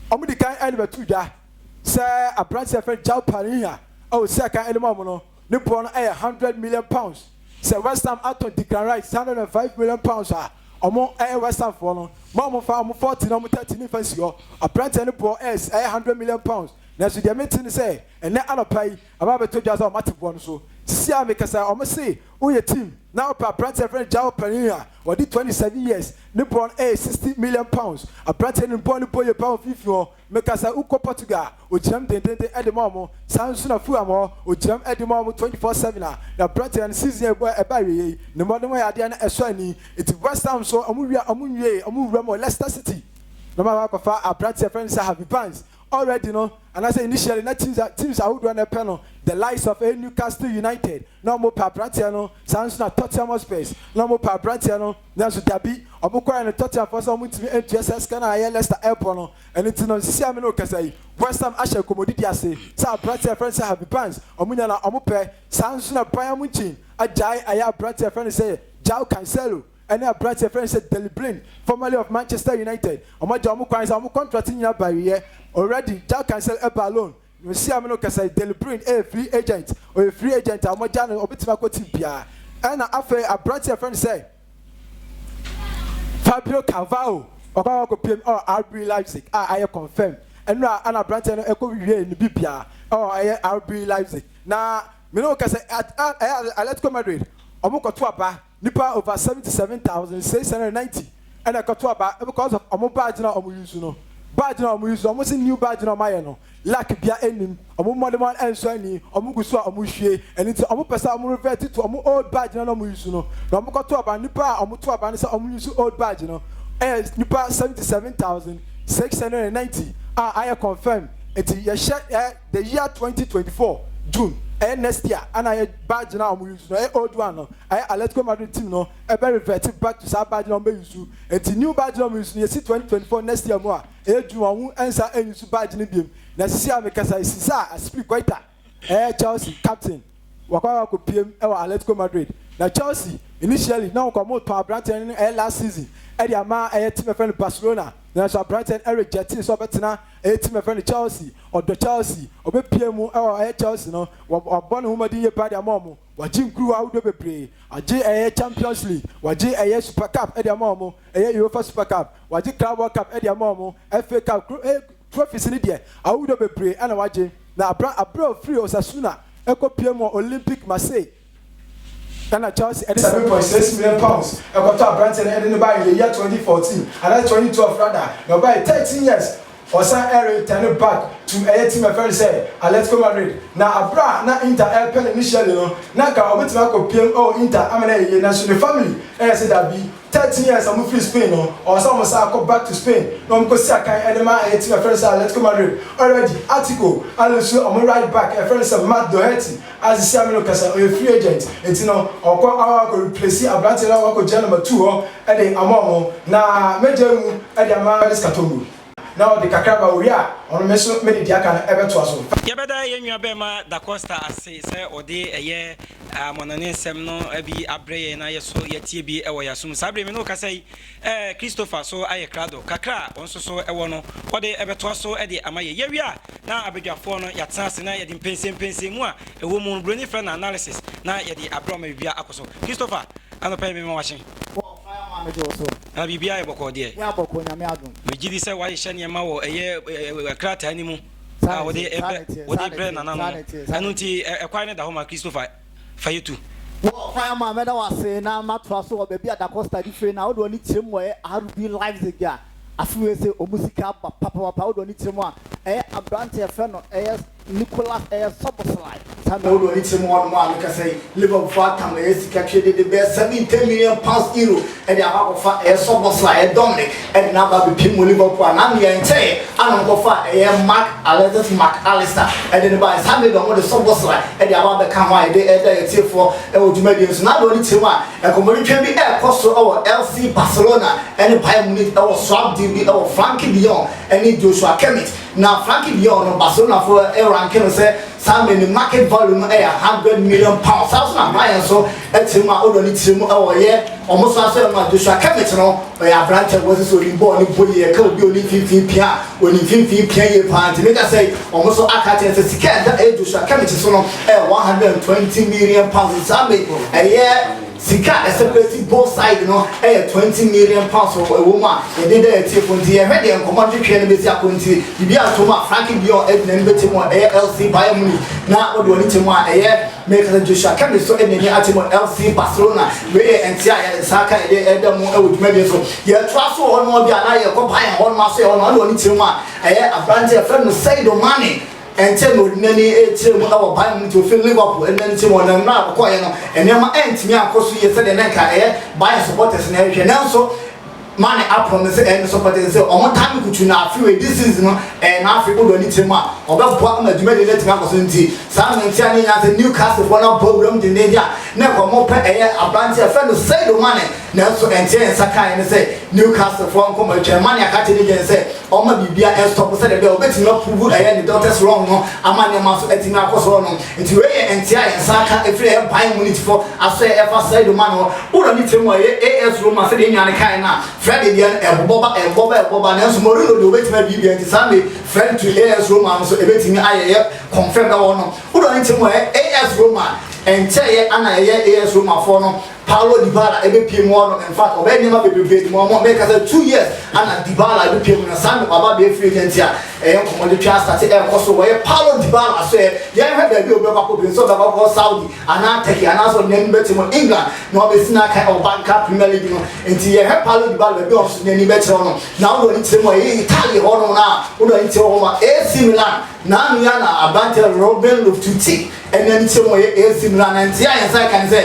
ɔmo di kan ɛde bɛto dwa sɛ aberanteɛ fɛn João Palhinha a osi akan ɛde ma ɔmo no, ne boɔ no ɛyɛ £100 million. Sɛ West Ham atɔ Declan Rice £105 million a, ɔmo ɛyɛ West Ham foɔ no mo a ɔmo fa ɔmo 40 na ɔmo 30 ne nfa si hɔ. Aberanteɛ no boɔ ɛyɛ £100 million. Nanso deɛ mete ne sɛ ɛnɛ anɔpa yi aba abɛtɔ dwa sɛ ɔmo ate boɔ no so. Sisi a mekasa, ɔmo se woyɛ team na ɔpɛ aberanteɛ fɛn João Palhinha, wɔde 27 years, ne boɔ no ɛyɛ £60 million. Aberanteɛ no boɔ no bɔ yɛ paa wɔ mfimfini hɔ. Mekasa, wokɔ Portugal, ogyinam dendenden ɛde ma ɔmo. Saa nso na Fulham hɔ, ogyinam ɛde ma ɔmo 24/7 a na aberanteɛ no season ɛbɔ ɛba awie yi, ne mmɔden yɛ adeɛ no ɛsɔ ani. Eti West Ham so, ɔmo wia ɔmo nwie, ɔmo wura mu Leicester City na ɔmo akɔfa aberanteɛ fɛn sɛ Harvey Barnes. Already no, anaasɛ initially na teams ahodoɔ na ɛpɛ no, the likes of a Newcastle United na ɔmo pɛ aberanteɛ no. Saa nso na Tottenham Hotspurs na ɔmo pɛ aberanteɛ no. Nanso dabi, ɔmo kɔɛ no, Tottenham fɔ sɛ ɔmo ntumi ntua sɛ sika na ayɛ Leicester ɛbɔ no. Ɛno ti no, sisi a mi no kasa yi, West Ham ahyɛ nkɔmɔdidi ase sɛ aberanteɛ fɛn sɛ Harvey Barnes, ɔmo nya na ɔmo pɛ. Saa nso na Bayern Munich agyae ɛyɛ aberanteɛ fɛn sɛ João Cancelo ɛne aberanteɛ fɛn sɛ Daley Blind, formerly of Manchester United. Ɔmo agya ɔmo kwan sɛ ɔmo contract nyinaa ba wiyɛ already. João Cancelo ɛba loan nsi a mi no kasa. Daley Blind ɛyɛ free agent, ɔyɛ free agent a ɔmo agya no, ɔbɛtumi akɔ team biara. Ɛna afei aberanteɛ fɛn sɛ Fabio Carvalho, ɔkɔ akɔ piem ɔ RB Leipzig a ayɛ confirm. Ɛnu a ɛna aberanteɛ no ɛkɔ wie ne bibia ɔ ɛyɛ RB Leipzig. Na mene wo kasa, ɛyɛ Atletico Madrid, ɔmo kɔto aba, nipa over 77,690 ɛna ɛkɔto aba because of ɔmo badge na ɔmo use no. Badge na ɔmo use no, ɔmo si new badge na ɔmo ayɛ no, luck bia anim, ɔmo mmɔdemɔ ɛnso ani, ɔmo gu so a ɔmo hwie. Ɛno nti ɔmo pɛ sɛ ɔmo revert to ɔmo old badge na ɔmo use no. Na ɔmo kɔto aba, nipa a ɔmo to aba no sɛ ɔmo use old badge no ɛyɛ nipa 77,690 a ayɛ confirm. Nti yɛhyɛ the year 2024 June, ɛyɛ next year, ɛna ayɛ badge na ɔmo use no ɛyɛ old one no, ɛyɛ Atletico Madrid team no ɛbɛ revert back to saa badge na ɔmo bɛ use. Nti new badge na ɔmo use no, yɛsi 2024 next year mu a ɛyɛ June, ɔmo ɛnsa ɛn use badge no biem. Na sisi a mekasa, sisi a Azpilicueta, ɛyɛ Chelsea captain, wakɔ akɔ piem ɛwɔ Atletico Madrid. Na Chelsea initially na wɔkɔ ɔmo tɔn aberanteɛ no ɛyɛ last season ɛde ama ɛyɛ team ɛfɛ no Barcelona. Nanso aberanteɛ no ɛreject sɛ ɔbɛtena ɛyɛ team ɛfɛ no Chelsea. Ɔdɔ Chelsea, ɔbɛpie mu ɛwɔ ɛyɛ Chelsea no, wabɔ ne ho mmɔden yie paa de ama ɔmo. Wagye nkuruwa ahodoɔ bebree, agye ɛyɛ Champions League, wagye ɛyɛ Super Cup ɛde ama ɔmo, ɛyɛ UEFA Super Cup, wagye Club Cup ɛde ama ɔmo, FA Cup, trophies ni deɛ ahodoɔ bebree ɛna wagye. Na abra abra ofiri Osasuna ɛkɔ pie mu Olympic Marseille, ɛna Chelsea ɛde £7.6 million ɛkɔtɔ aberanteɛ no ɛde ne ba yɛ year 2014 anaa 2012 rather. Na ɔba yɛ 13 years, ɔsan ɛreturn back to ɛyɛ team ɛfɛ no sɛ Atletico Madrid. Na abra na Inter ɛpɛ no initially no, na nka ɔbɛtumi akɔ piem ɛwɔ Inter ama na ɛyɛ, nanso ne family ɛyɛ sɛ dabi. 13 years a wɔn firi Spain no, ɔwɔ sɛ wɔn san kɔ back to Spain na wɔn kɔ si akan ɛde ma ɛyɛ team a yɛfrɛ no sɛ Atletico Madrid. Already Atico alose wɔn right back a yɛfrɛ no sɛ Matt Doherty a sisi a me no kasa ɔyɛ free agent nti no ɔkɔ akɔ akɔ replace abranteɛ no akɔ akɔ gyina number 2 hɔ ɛde ama wɔn na mɛgyae mu ɛde ama Felix Katongo. Na ɔde kakra ba, owie a, ɔno me nso mede deɛ aka no bɛtoa so. Yɛbɛda yɛn nua barima Da Costa ase sɛ ɔde ɛyɛ amɔnɔne nsɛm no bi abrɛ yɛn na yɛso yɛatie bi wɔ yɛn asom. Saa bere yi me ne wo kasa yi, Christopher so ayɛ krado. Kakra a ɔno nso so wɔ no, ɔde bɛtoa so de ama yɛn. Yɛwie a, na abadwafoɔ no yɛatena ase na yɛde mpɛnsɛmpɛnsɛmu a ɛwɔ mu no, buroni frɛ no analysis, na yɛde abrɛ wo ma biribiara akɔ so. Christopher, anɔpa yi mema wo akye. Wɔ fire ma megye wo so. Na biribiara yɛ bɔkɔɔ deɛ. Yɛ bɔkɔɔ Nyame adom. Megye di sɛ woahyehyɛ nneɛma wɔ ɛyɛ krataa no mu a wode brɛ wode brɛ nananom no. Ɛno nti ɛkwan no da hɔ ma Christopher fa yɛ tu. Wɔ fire ma mɛda wo ase na matoa so wɔ baabi a Da Costa de firi na wode w'ani kyerɛ mu wɔ ɛyɛ RB Leipzig a afe wei sɛ ɔmu sika aba papapapa wode w'ani kyerɛ mu a ɛyɛ aberante yɛfrɛ no ɛyɛ Nicolas ɛyɛ Szoboszlai. Saa na ɔde ɔne kyerɛ mu hɔ nom a mekasa yi, Liverpool foɔ atam ɛyɛ sika twe dede bɛyɛ 70 million pounds euro ɛde akɔ akɔfa ɛyɛ Szoboszlai ɛyɛ Dominic ɛde no aba abɛpiem wɔ Liverpool a na nea ɛnkyɛeɛ ana wɔn kɔfaa ɛyɛ Mark Alexis Mac Allister ɛde no baeɛ saa mmerɛ deɛ wɔde Szoboszlai ɛde aba abɛka ho a yɛde ɛda yɛn atiefoɔ ɛwɔ dwumadie no so na ɔde kyerɛ mu a nkɔmmɔdwetwa bi ɛrekɔ so ɛwɔ LC Barcelona ɛne Bayern Munich ɛwɔ swap deal bi ɛwɔ Frankie de Jong ɛne Joshua Kimmich Na Frankie de Jong no, Barcelonafo ranke no sɛ saa mmerɛ no market value no yɛ £100 million. Saa nso na Bayern nso kyerɛ mu a ɔdɔ ne tiri mu wɔ yɛ wɔn so asɔre mu a Joshua Kimmich no ɔyɛ aberanteɛ a wɔasi sɛ ɔnim bɔɔl no bɔ yie, ɛka obi a ɔnim mfimfini pia a ɔnim mfimfini pia yie paa nti meka sɛ wɔn nso aka akyerɛ no sɛ sika a ɛda ɛyɛ Joshua Kimmich so no yɛ £120 million nti saa mmerɛ yi ɛyɛ Sika a ɛsɛpireti both side no yɛ £20 million wɔ ɛwɔ mu a yɛde da yɛn atiefo nti yɛhwɛ deɛ nkɔmmɔ ntwetweɛ no bɛsi akɔ nti biribi anto mu a Frankie de Jong de n'ani bɛte mu a ɛyɛ LC Bayern Munich na ɔde w'ani te mu a ɛyɛ meka sɛ Joshua Kimmich nso de n'ani ate mu LC Barcelona. Wei yɛ ntea a yɛn nsa aka yɛde ɛda mu wɔ dwumadie so. Yɛtoa so wɔ hɔ nom bi a na yɛkɔ Bayern hɔ nom aso yɛ hɔ nom ɔde w'ani kyerɛ mu a ɛyɛ aberanteɛ a yɛfrɛ no Sadio Mane. Ɛnkyɛ na ɔde n'ani rekyerɛ mu wɔ Bayern Munich, ofi Liverpool de n'ani kyerɛ mu wɔ na mmerɛ a ɔkɔeɛ no, nneɛma antumi ankɔ so yie sɛdeɛ na nka ɛyɛ Bayern supporters no rehwɛ. Nanso Mane aprɔmise ɛyɛ ne supporters sɛ wɔn taa no kutu na afe wei, this season no, ɛyɛ n'afe, wode w'ani kyerɛ mu a, ɔbɛboa ama dwumadie no atumi akɔ so nti saa mmerɛ a ne nyinaa sɛ Newcastle foɔ no abɔ wuram dendeenden a na nka wɔpɛ ɛyɛ aberanteɛ a yɛfrɛ no Sadio Mane. Nanso ɛnteɛ yɛn nsa kaeɛ ne sɛ Newcastle foɔ nkɔmmɔ atwa Mane aka akyerɛ ne agent sɛ ɔmma biribiara ɛnstɔpo sɛdeɛ ɛbɛyɛ a ɔbɛtumi apuvu ɛyɛ ne doctors wrong no ama nneɛma nso atumi akɔ so hɔ nom. Nti wei yɛ nteɛ a yɛn nsa aka ɛfiri ɛyɛ Bayern Munich foɔ asoɛeɛ ɛfa Sadio Mane hɔ. Wura ne tirim wɔ ɛyɛ AS Roma sɛdeɛ yɛn nua no kaeɛ no a Fred deɛ no ɛbobɔ ba ɛbobɔ ba ɛbobɔ ba nanso Mourinho deɛ ɔbɛtumi abiribia nti saa mmerɛ yi Fred to AS Roma no nso ɛbɛtumi ayɛ ɛyɛ confirmed ɛwɔ hɔ nom. Wura ne tirim wɔ ɛyɛ AS Roma ɛnkyɛeɛ ana ɛyɛ AS Roma foɔ no Paulo Dybala ebepue mu hɔ no, in fact ɔbɛyɛ nneɛma bebrebe de ma wɔn. Meka sɛ 2 years ana Dybala ebepue mu na saa no waba abɛyɛ free agent a ɛyɛ nkɔmmɔde twa asate ɛrekɔ so. Wɔyɛ Paulo Dybala so ɛ yɛnhwɛ baabi a ɔbɛkɔ akɔpue sɛ ɔbɛkɔ akɔ Saudi anaa Turkey anaasɛ ɔde n'ani bɛte mu England na wabɛsi n'akan ɛwɔ Barca Premier League no. Nti yɛhwɛ Paulo Dybala baabi a ɔno nso n'ani bɛkyerɛ no na wode w'ani kyerɛ mu a ɛyɛ Italy hɔ nom na wode w'ani kyerɛ hɔ ma AC Milan na ano yi ana aberanteɛ Ruben Loftus-Cheek Ɛnna ne kyerɛ mu ɔyɛ AC Milan na nti a yɛn nsa ka ne sɛ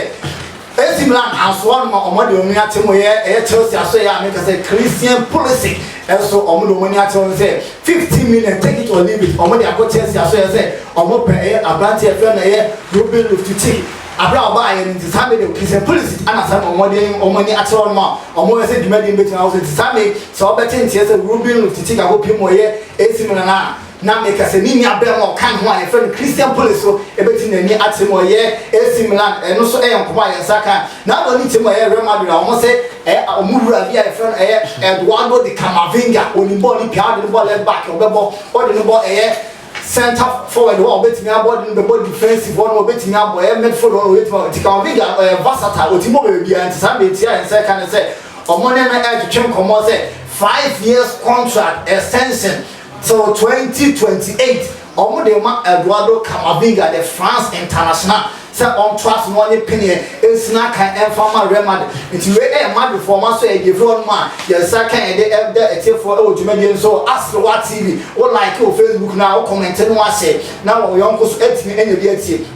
AC Milan asoa no ma wɔn de wɔn ani akyerɛ mu ɛyɛ ɛyɛ Chelsea aso ɛyɛ a meka sɛ Christian Pulisic ɛso wɔn de wɔn ani akyerɛ wɔn sɛ 15 million take it or leave it wɔn de akɔ Chelsea aso ɛyɛ sɛ wɔn pɛ ɛyɛ aberanteɛ ɛfrɛ no ɛyɛ Ruben Loftus-Cheek abere a ɔbaa yɛ no nti saa mede Christian Pulisic ana saa ma wɔn de wɔn ani akyerɛ wɔn a wɔn yɛ sɛ dwumadie no bɛtumi ahosuo nti saa me sɛ wɔbɛte nteɛ sɛ Ruben Loftus-Cheek akɔ pie mu ɔyɛ AC Milan a Na meka sɛ ne nua barima a ɔka ne ho a yɛfrɛ no Christian Pulisic so bɛti n'ani akyerɛ mu ɔyɛ AC Milan ɛno nso yɛ nkɔmmɔ a yɛn nsa ka na abɔ ne kyɛm a ɛyɛ Real Madrid a wɔn sɛ ɛyɛ wɔn wura bi a yɛfrɛ no ɛyɛ Eduardo de Camavinga onim bɔɔl ne pia ɔde ne bɔ left back ɔbɛbɔ ɔde ne bɔ ɛyɛ center forward hɔ a ɔbɛtumi abɔ ɔde no bɛbɔ defensive hɔ no ɔbɛtumi abɔ ɛyɛ midfield hɔ no ɔbɛtumi abɔ nti Camavinga ɔyɛ versatile ɔtumi bɔ baabi a nti saa bɛti a yɛn nsa ka ne sɛ wɔn ne no ɛretwetwe nkɔmmɔ sɛ 5 years contract extension till 2028 ɔmo de ma Eduardo Camavinga, the France international, sɛ ɔntoa so na ɔnye peneɛ nsi n'akan ɛmfa ma Real Madrid. Nti wei ɛyɛ Madridfoɔ ɔmo aso ɛyɛ firi hɔnom a yɛn nsa ka yɛde ɛda atiefoɔ ɛwɔ dwumadie no so wɔ Aserewa TV. Wo like wɔ Facebook no a, wo comment no wahyɛ na wɔ yɔnko so atumi anya bi atie.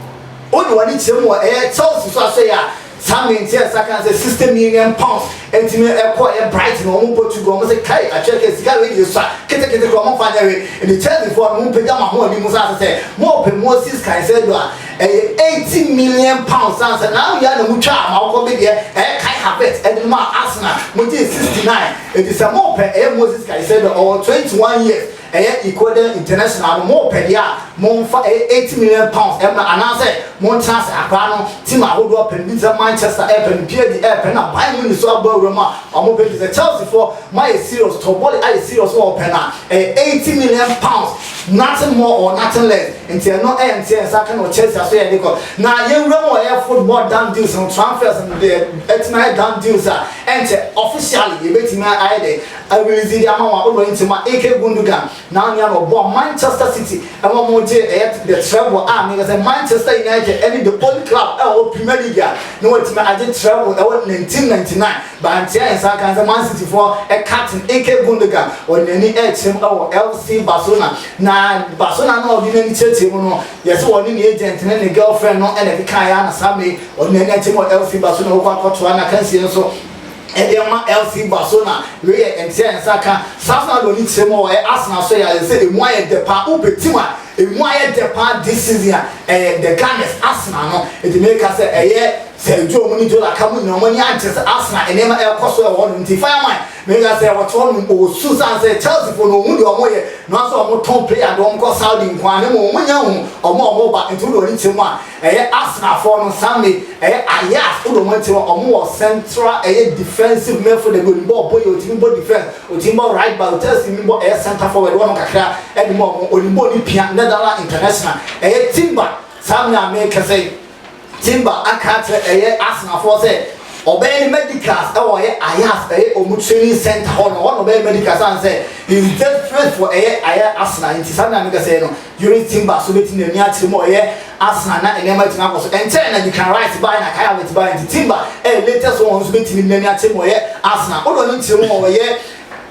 Wode w'ani kyerɛ mu wɔ ɛyɛ Chelsea so aso yɛ a. Saa mente a ɛsa ka sɛ £60 million ɛtumi ɛkɔ ɛyɛ Brighton wɔn Portugal wɔn sɛ kai atwerɛ kɛ sika wei deɛ sua ketekete koraa wɔn mfa nyɛ hwee. Nti Chelsea foɔ no mo mpagya mo ahoɔden mu saa sɛ mo pɛ Moses Caicedo a ɛyɛ £80 million san sɛ na awia na mo twa a ma wokɔ bi deɛ ɛyɛ Kai Havertz ɛde no maa Arsenal mo gyee 69. Nti sɛ mo pɛ ɛyɛ Moses Caicedo ɔwɔ 21 years ɛyɛ Ecuador international no mo pɛ deɛ a momfa ɛyɛ £80 million mmra anaasɛ montena ase. Akwadaa no team ahodoɔ pɛ no bi te sɛ Manchester ɛɛpɛ no, PSG ɛɛpɛ no, na Bayern Munich so abɔ awura mu a ɔmo pɛ. Nti sɛ Chelsea foɔ mo ayɛ serious, Toboli ayɛ serious wɔ ɔpɛ no a, ɛyɛ £80 million, nothing more or nothing less. Nti ɛno ɛyɛ nteɛ nsa ka na Chelsea aso yɛ de kɔ. Na yɛwura mu ɔyɛ football done deals no, transfers no deɛ ɛtumi ayɛ done deals a ɛnkyɛ officially yɛbɛtumi ayɛ de arelease de ama wɔn a wɔn ntoma Ilkay Gundogan na ɔnea na ɔbɔ Manchester City ɛwɔ mo gye ɛyɛ the treble a meka sɛ Manchester United ɛne the only club ɛwɔ Premier League a na wɔatumi agye treble ɛwɔ 1999. Bantea nsa kan sɛ Man City foɔ captain Ilkay Gundogan ɔde n'ani ɛkyerɛ mu ɛwɔ FC Barcelona. Na Barcelona na ɔde n'ani kyerɛkyerɛ mu no, yɛsɛ wɔne ne agent ne ne girlfriend no ɛna ɛkeka yɛ ana saa me ɔde n'ani akyerɛ mu wɔ FC Barcelona, wɔkɔ akɔtoa na kansie nso ɛde ma FC Barcelona. Wei yɛ nteɛ nsa ka saa so na de ɔne kyerɛ mu wɔ Arsenal so. Yɛ ayɛ sɛ emu ayɛ dɛ paa. Wopɛ team a emu ayɛ dɛ paa this season a, ɛyɛ the Gunners, Arsenal no. Eti meka sɛ ɛyɛ sɛ Joe mu ne Joe Laka mu nyinaa wɔn ani agye sɛ Arsenal nneɛma ɛrekɔ so ɛwɔ hɔ no. Nti fireman, meka sɛ wɔte hɔ nom ɔwɔ san sɛ Chelsea fo no, ohun deɛ ɔmo yɛ na nso ɔmo tɔn player de ɔmo kɔ Saudi nkoa ne mu ɔmo nya hu ɔmo a ɔmo ba. Nti wode ɔne kyerɛ mu a, ɛyɛ Arsenal foɔ no Sunday ɛyɛ Ajax, wode ɔmo akyerɛ ɔmo wɔ central ɛyɛ defensive midfielder bi, onim bɔ ɔbɔ yɛ, otimi bɔ defense, otimi bɔ right back, otimi bɔ ɛyɛ center forward wɔn kakra ɛde mu ɔmo onim bɔ ne pia. Netherlands international ɛyɛ Timber, saa mi a meka sɛ Timber aka akyerɛ ɛyɛ Arsenal foɔ sɛ ɔbɛyɛ ne medicals ɛwɔ ɛyɛ Ajax, ɛyɛ ɔmo training center hɔ no hɔ na ɔbɛyɛ medicals an sɛ he is desperate for ɛyɛ Arsenal. Nti saa mi a meka sɛ no Jurrien Timber so bɛtumi n'ani akyerɛ mu ɔyɛ Arsenal na nneɛma atumi akɔ so. Ɛnkyɛn na Declan Rice baa na Kai Havertz baa, nti Timber ɛyɛ latest one nso bɛtumi n'ani akyerɛ mu ɔyɛ Arsenal. Ɔdɔ ne nkyerɛ mu ɔyɛ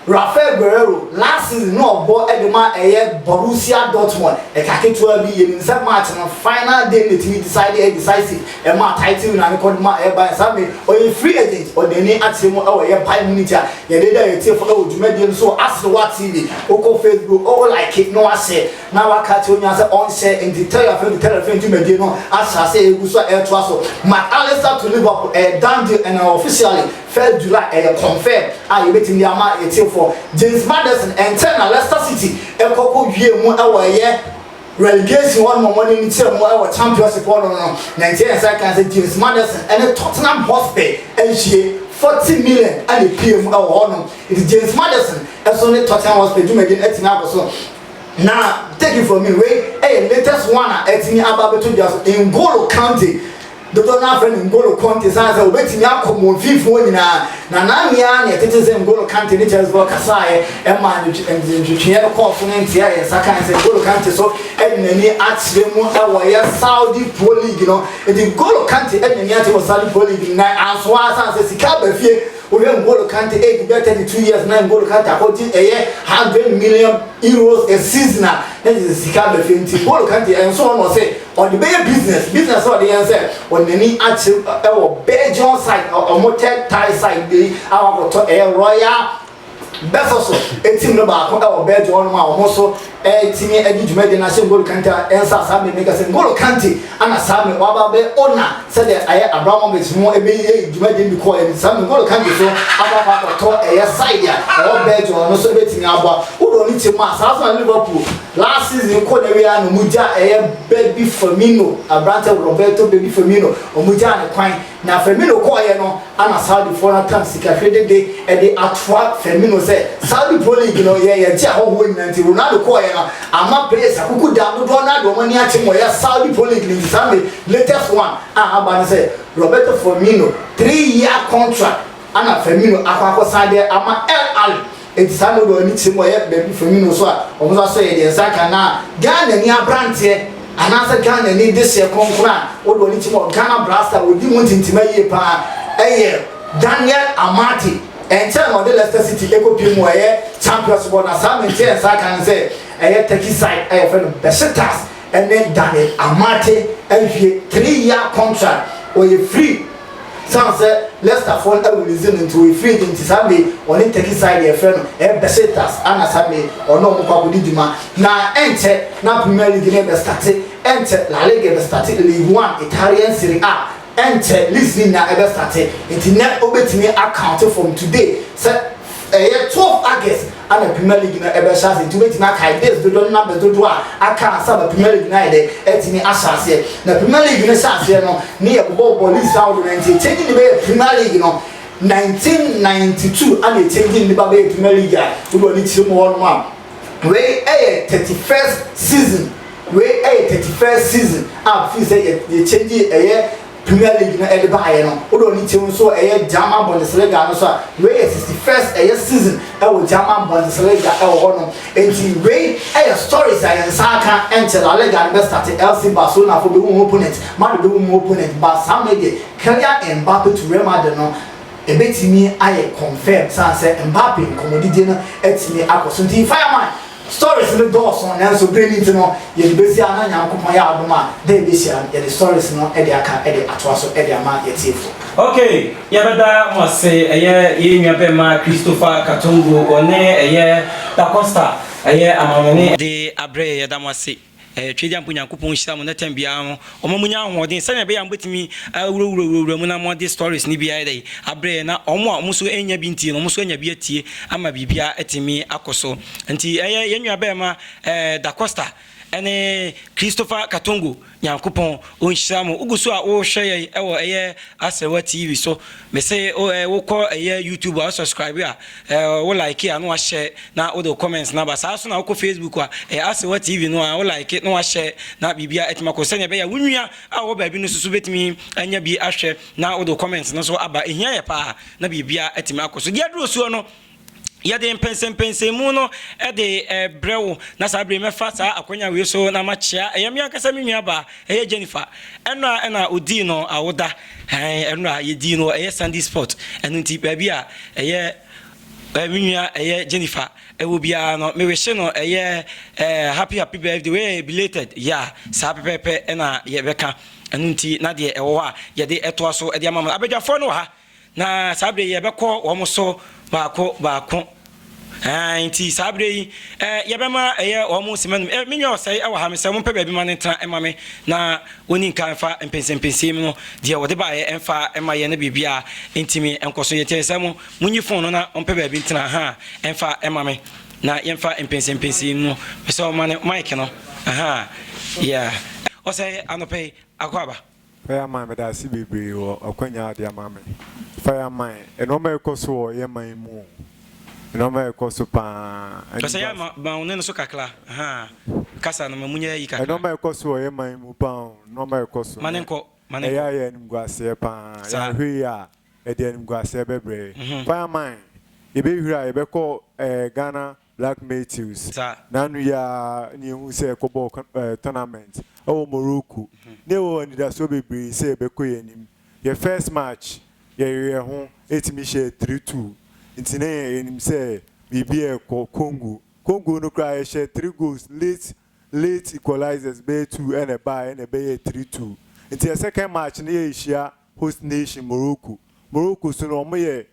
Rafael Guerrero, last season na ɔbɔ ɛde ma ɛyɛ Borussia Dortmund. Ɛka ketewa bi yɛ nim sɛ match no final day na etimi decide ɛyɛ decisive ɛma title na ne kɔ de ma ɛyɛ Bayern. Saa mi ɔyɛ free agent, ɔde n'ani akyerɛ mu ɛwɔ ɛyɛ Bayern Munich a yɛde da yɛ tie fo ɛwɔ dwumadie no so. Aserewa TV, okɔ Facebook, ɔwɔ like na wahyɛ na waka kyerɛ onyaa sɛ ɔnhyɛ. Nti tell your friend to tell your friend. Dwumadie no ahyɛ ase egu so a ɛɛtoa so. Mac Allister to Liverpool ɛyɛ done deal, ɛna officially 1 July ɛyɛ confirm a yɛbɛtumi de ama yɛtiefoɔ. James Maddison, ɛnkyɛn na Leicester City ɛkɔkɔ wie mu ɛwɔ ɛyɛ relegation hɔ nom, ɔmo ne kyerɛ mu ɛwɔ Championship hɔ no na nkyɛn yɛn nsa kan sɛ James Maddison ɛne Tottenham Hotspur ɛnhyie 40 million ɛna epie mu ɛwɔ hɔ nom. Nti James Maddison ɛso ne Tottenham Hotspur dwumadie no ɛtumi akɔ so. Na take it from me, wei ɛyɛ latest one a ɛtumi aba abɛto dwa so. N'Golo Kante, dodoɔ no afrɛ no N'Golo Conte san sɛ obetumi akɔ mo mfimfini hɔ nyinaa na n'anea na ɛtete sɛ N'Golo Kante ne Chelsea fɔ kasaeɛ ɛma ntwitwiɛ no kɔɔ so ne ntea yɛn nsa kan sɛ N'Golo Kante so ɛde n'ani akyerɛ mu ɛwɔ yɛ Saudi Pro League no. Nti N'Golo Kante ɛde n'ani akyerɛ wɔ Saudi Pro League no na anso asan sɛ sika aba fie. Wohwɛ N'Golo Kante age bɛyɛ 32 years na N'Golo Kante akɔgye ɛyɛ €100 million a season a na kyerɛ sɛ sika aba fie. Nti N'Golo Kante ɛnso hɔ na ɔsɛ ɔde bɛyɛ business business a ɔde yɛn sɛ ɔde n'ani akyerɛ ɛwɔ Belgium side, ɔmo third tier side bi a wakɔtɔ ɛyɛ Royal Bɛsɔ so etim no baako ɛwɔ Belgium hɔnom a wɔn nso ɛtumi ɛdi dwumadie no ahyɛ N'Golo Kante a ɛnsa saa mmemme kɛse. N'Golo Kante ana saa mme waba bɛ ɔna sɛdeɛ ɛyɛ Abramovich ho ɛbɛyɛ dwumadie bi kɔɔ yɛ. Saa mme N'Golo Kante so aba akɔ akɔtɔ ɛyɛ side a ɛwɔ Belgium no nso ɛbɛtumi aboa wodɔ ne kyɛm a. Saa so na Liverpool last season kɔ na wia na ɔmo gya ɛyɛ Baby Firmino, aberante Roberto Baby Firmino, ɔmo gya ne kwan. Na Firmino kɔɔyɛ no ana Saudifoɔ no atam sika hwɛ dede ɛde atoa Firmino sɛ Saudi Pro League no yɛ yɛgye ahɔhoɔ nyinaa. Nti Ronaldo kɔɔyɛ no ama players akuku da dodoɔ no ade wɔn ani akye mu ɔyɛ Saudi Pro League no. Nti saa me latest one a aba no sɛ Roberto Firmino 3 year contract ana Firmino akɔ akɔsan de ama Al Ahly. Nti saa na ɔde ani kyerɛ mu ɔyɛ baabi Firmino so a wɔn nso asɔ yɛ deɛ nsa ka. Na Ghana ni aberanteɛ anaasɛ Ghana ni de hyɛ kronkron a wɔde wɔn ani kyerɛ mu wɔ Ghana Black Stars, wɔdi mu ntintima yie paa, ɛyɛ Daniel Amartey. Ɛnkyɛn na ɔde Leicester City ekopie mu ɛyɛ Champions bɔ. Na saa mente nsa ka no sɛ ɛyɛ Turkey side ɛyɛ fɛ no Besiktas ɛne Daniel Amartey awie 3 year contract, ɔyɛ free. San sɛ Leicester foɔ no arelease no nti ɔyɛ free agent, nti saa mmerɛ yi ɔne Turkey side yɛfrɛ no ɛyɛ Besiktas ana saa mmerɛ yi ɔne ɔmo kɔ akɔdi dwuma. Na ɛnkyɛ na Premier League no rebɛstarte, ɛnkyɛ La Liga rebɛstarte, Ligue 1, Italian Serie A, ɛnkyɛ leagues no nyinaa ɛbɛstarte. Nti nɛ wobɛtumi acount from today sɛ ɛyɛ 12 August ana Premier League no ɛbɛhyɛ ase, nti wobɛtumi akae days dodoɔ ne numbers dodoɔ a aka ansa ma Premier League no ayɛ dɛ atumi ahyɛ aseɛ. Na Premier League no hyɛ aseɛ no ne yɛ bobɔbɔ leagues ahodoɔ no, nti ɛkyɛngye ne bɛyɛ Premier League no 1992 ana ɛkyɛngye ne ba bɛyɛ Premier League a wode w'ani kyerɛ mu hɔ nom a, wei ɛyɛ 31st season, wei ɛyɛ 31st season a fii sɛ yɛkyɛngye ɛyɛ Premier League no ɛde baeɛ no. Wode w'ani kyerɛ mu nso ɛyɛ German Bundesliga no so a, wei yɛ 61st ɛyɛ season ɛwɔ German Bundesliga ɛwɔ hɔ nom. Nti wei ɛyɛ stories a yɛn nsa aka. Ɛnkyɛ La Liga no bɛstarte, FC Barcelona fo bɛhu mu opponent, Madrid bɛhu mu opponent, but saa mmerɛ deɛ Kylian Mbappe to Real Madrid no ebetumi ayɛ confirm, san sɛ Mbappe nkɔmmɔdidie no atumi akɔ so. Nti fireman, stories no dɔɔso, nanso bere ni nti no yɛde bɛsi a, na Nyankopɔn yɛ adom a, da yɛbɛhyia no yɛde stories no de aka de atoa so de ama yɛtiefo. Ok, yɛbɛda mo ase. Ɛyɛ yɛn nua bɛma Christopher Katongo, ɔne ɛyɛ Dacosta ɛyɛ amanɔne de abrɛ yɛ. Yɛda mo ase. Twɛdi ampo, Nyankopɔn hyira mo na tɛm biara no ɔma mo nya ahoɔden sɛnea ɛbɛyɛ a mobɛtumi awurawurawurawura mu na moade stories no bi ayɛ dɛ abrɛ yɛ, na ɔmo a ɔmo nso anya bi ntie no, ɔmo nso anya bi atie ama biribiara atumi akɔ so. Nti ɛyɛ yɛn nua bɛrima Dacosta ɛne Christopher Katongo, Nyankopɔn ɔnhyira mo. Wogu so a wohwɛ yɛn ɛwɔ ɛyɛ Asɛwa TV so. Mese wokɔ ɛyɛ YouTube a, wo subscribe a, wo like a, na wahyɛ na wode wo comments no aba. Saa so na wokɔ Facebook a, ɛyɛ Asɛwa TV no a, wo like na wahyɛ na biribia atumi akɔ sɛnea ɛbɛyɛ a wo nua a wɔwɔ baabi no soso bɛtumi anya bi ahwɛ na wode wo comments no so aba. Ɛhia yɛ paa na biribia atumi akɔ so. Deɛ aduro soɔ no, yɛde mpɛnsɛmpɛnsɛmu no de brɛ wo, na saa bere mɛfa saa akwanya wei so na makyea ɛyɛ me ankasa me nua baa, ɛyɛ Jennifer. Ɛno a ɛna odii no awoda, ɛno a yɛdii no ɛyɛ Sandy Sport. Ɛno nti baabi a ɛyɛ me nua ɛyɛ Jennifer ɛwɔ biara no, mewehye no ɛyɛ happy happy birthday. Wei yɛ belated ya saa pɛpɛɛpɛ ɛna yɛbɛka. Ɛno nti na deɛ ɛwɔ hɔ a yɛde ɛtoa so ɛde ama mo abadwafoɔ no wɔ ha, na saa bere yi yɛbɛkɔ wɔn so baako baako. Nti saa bere yi yɛbɛma ɛyɛ wɔn sima num. Me nua ɔsɛe ɛwɔ ha, mesɛ mompɛ baabi ma ne ntena ɛma me na wɔni nka mfa mpɛnsɛmpɛnsɛm mu no deɛ wɔde baeɛ ɛmfa ɛma yɛ no biribiara ntimi nkɔ so. Yɛtiɛ sɛ mo monyi phone no na ɔmpɛ baabi ntena ha ɛmfa ɛma me na yɛmfa mpɛnsɛmpɛnsɛm mu no. Mesɛ ɔma ne mic no aha. Yeah, ɔsɛe, anɔpɛ yi akɔ aba. Fireman, meda ase bebree wɔ akwanya a ɔde ama me. Fireman, nneɛma a ɛkɔ so wɔ yɛn man mu o, nneɛma a ɛkɔ so paa. Ɔsɛ yɛ ma wo ne no so kakra ha, kasa no ma mu nyɛ yi kakra. Nneɛma a ɛkɔ so wɔ yɛn man mu paa o, nneɛma a ɛkɔ so. Ma ne nkɔ, ma ne nkɔ. Ɛyɛ ayɛ animguaseɛ paa. Yɛahwɛ yi a, ɛde animguaseɛ bɛbrɛ. Fireman, yɛbɛhwiri a yɛbɛkɔ Ghana Black Matthews n'ano yi ara na yɛhu sɛ ɛkɔbɔɔ tournament wɔ Morocco. Na yɛwɔ anidasoɔ bebree sɛ yɛbɛkɔ yɛn anim. Yɛn first match, yɛyeree yɛn ho tumi hyɛɛ 3-2. Nti na yɛnim sɛ biribi rekɔ Congo. Congo no koraa yɛhyɛɛ three goals, late late equalizers bɛyɛ two na ɛbaeɛ na ɛbɛyɛɛ 3-2. Nti yɛn second match no yɛrehyia host nation Morocco. Morocco so no wɔyɛ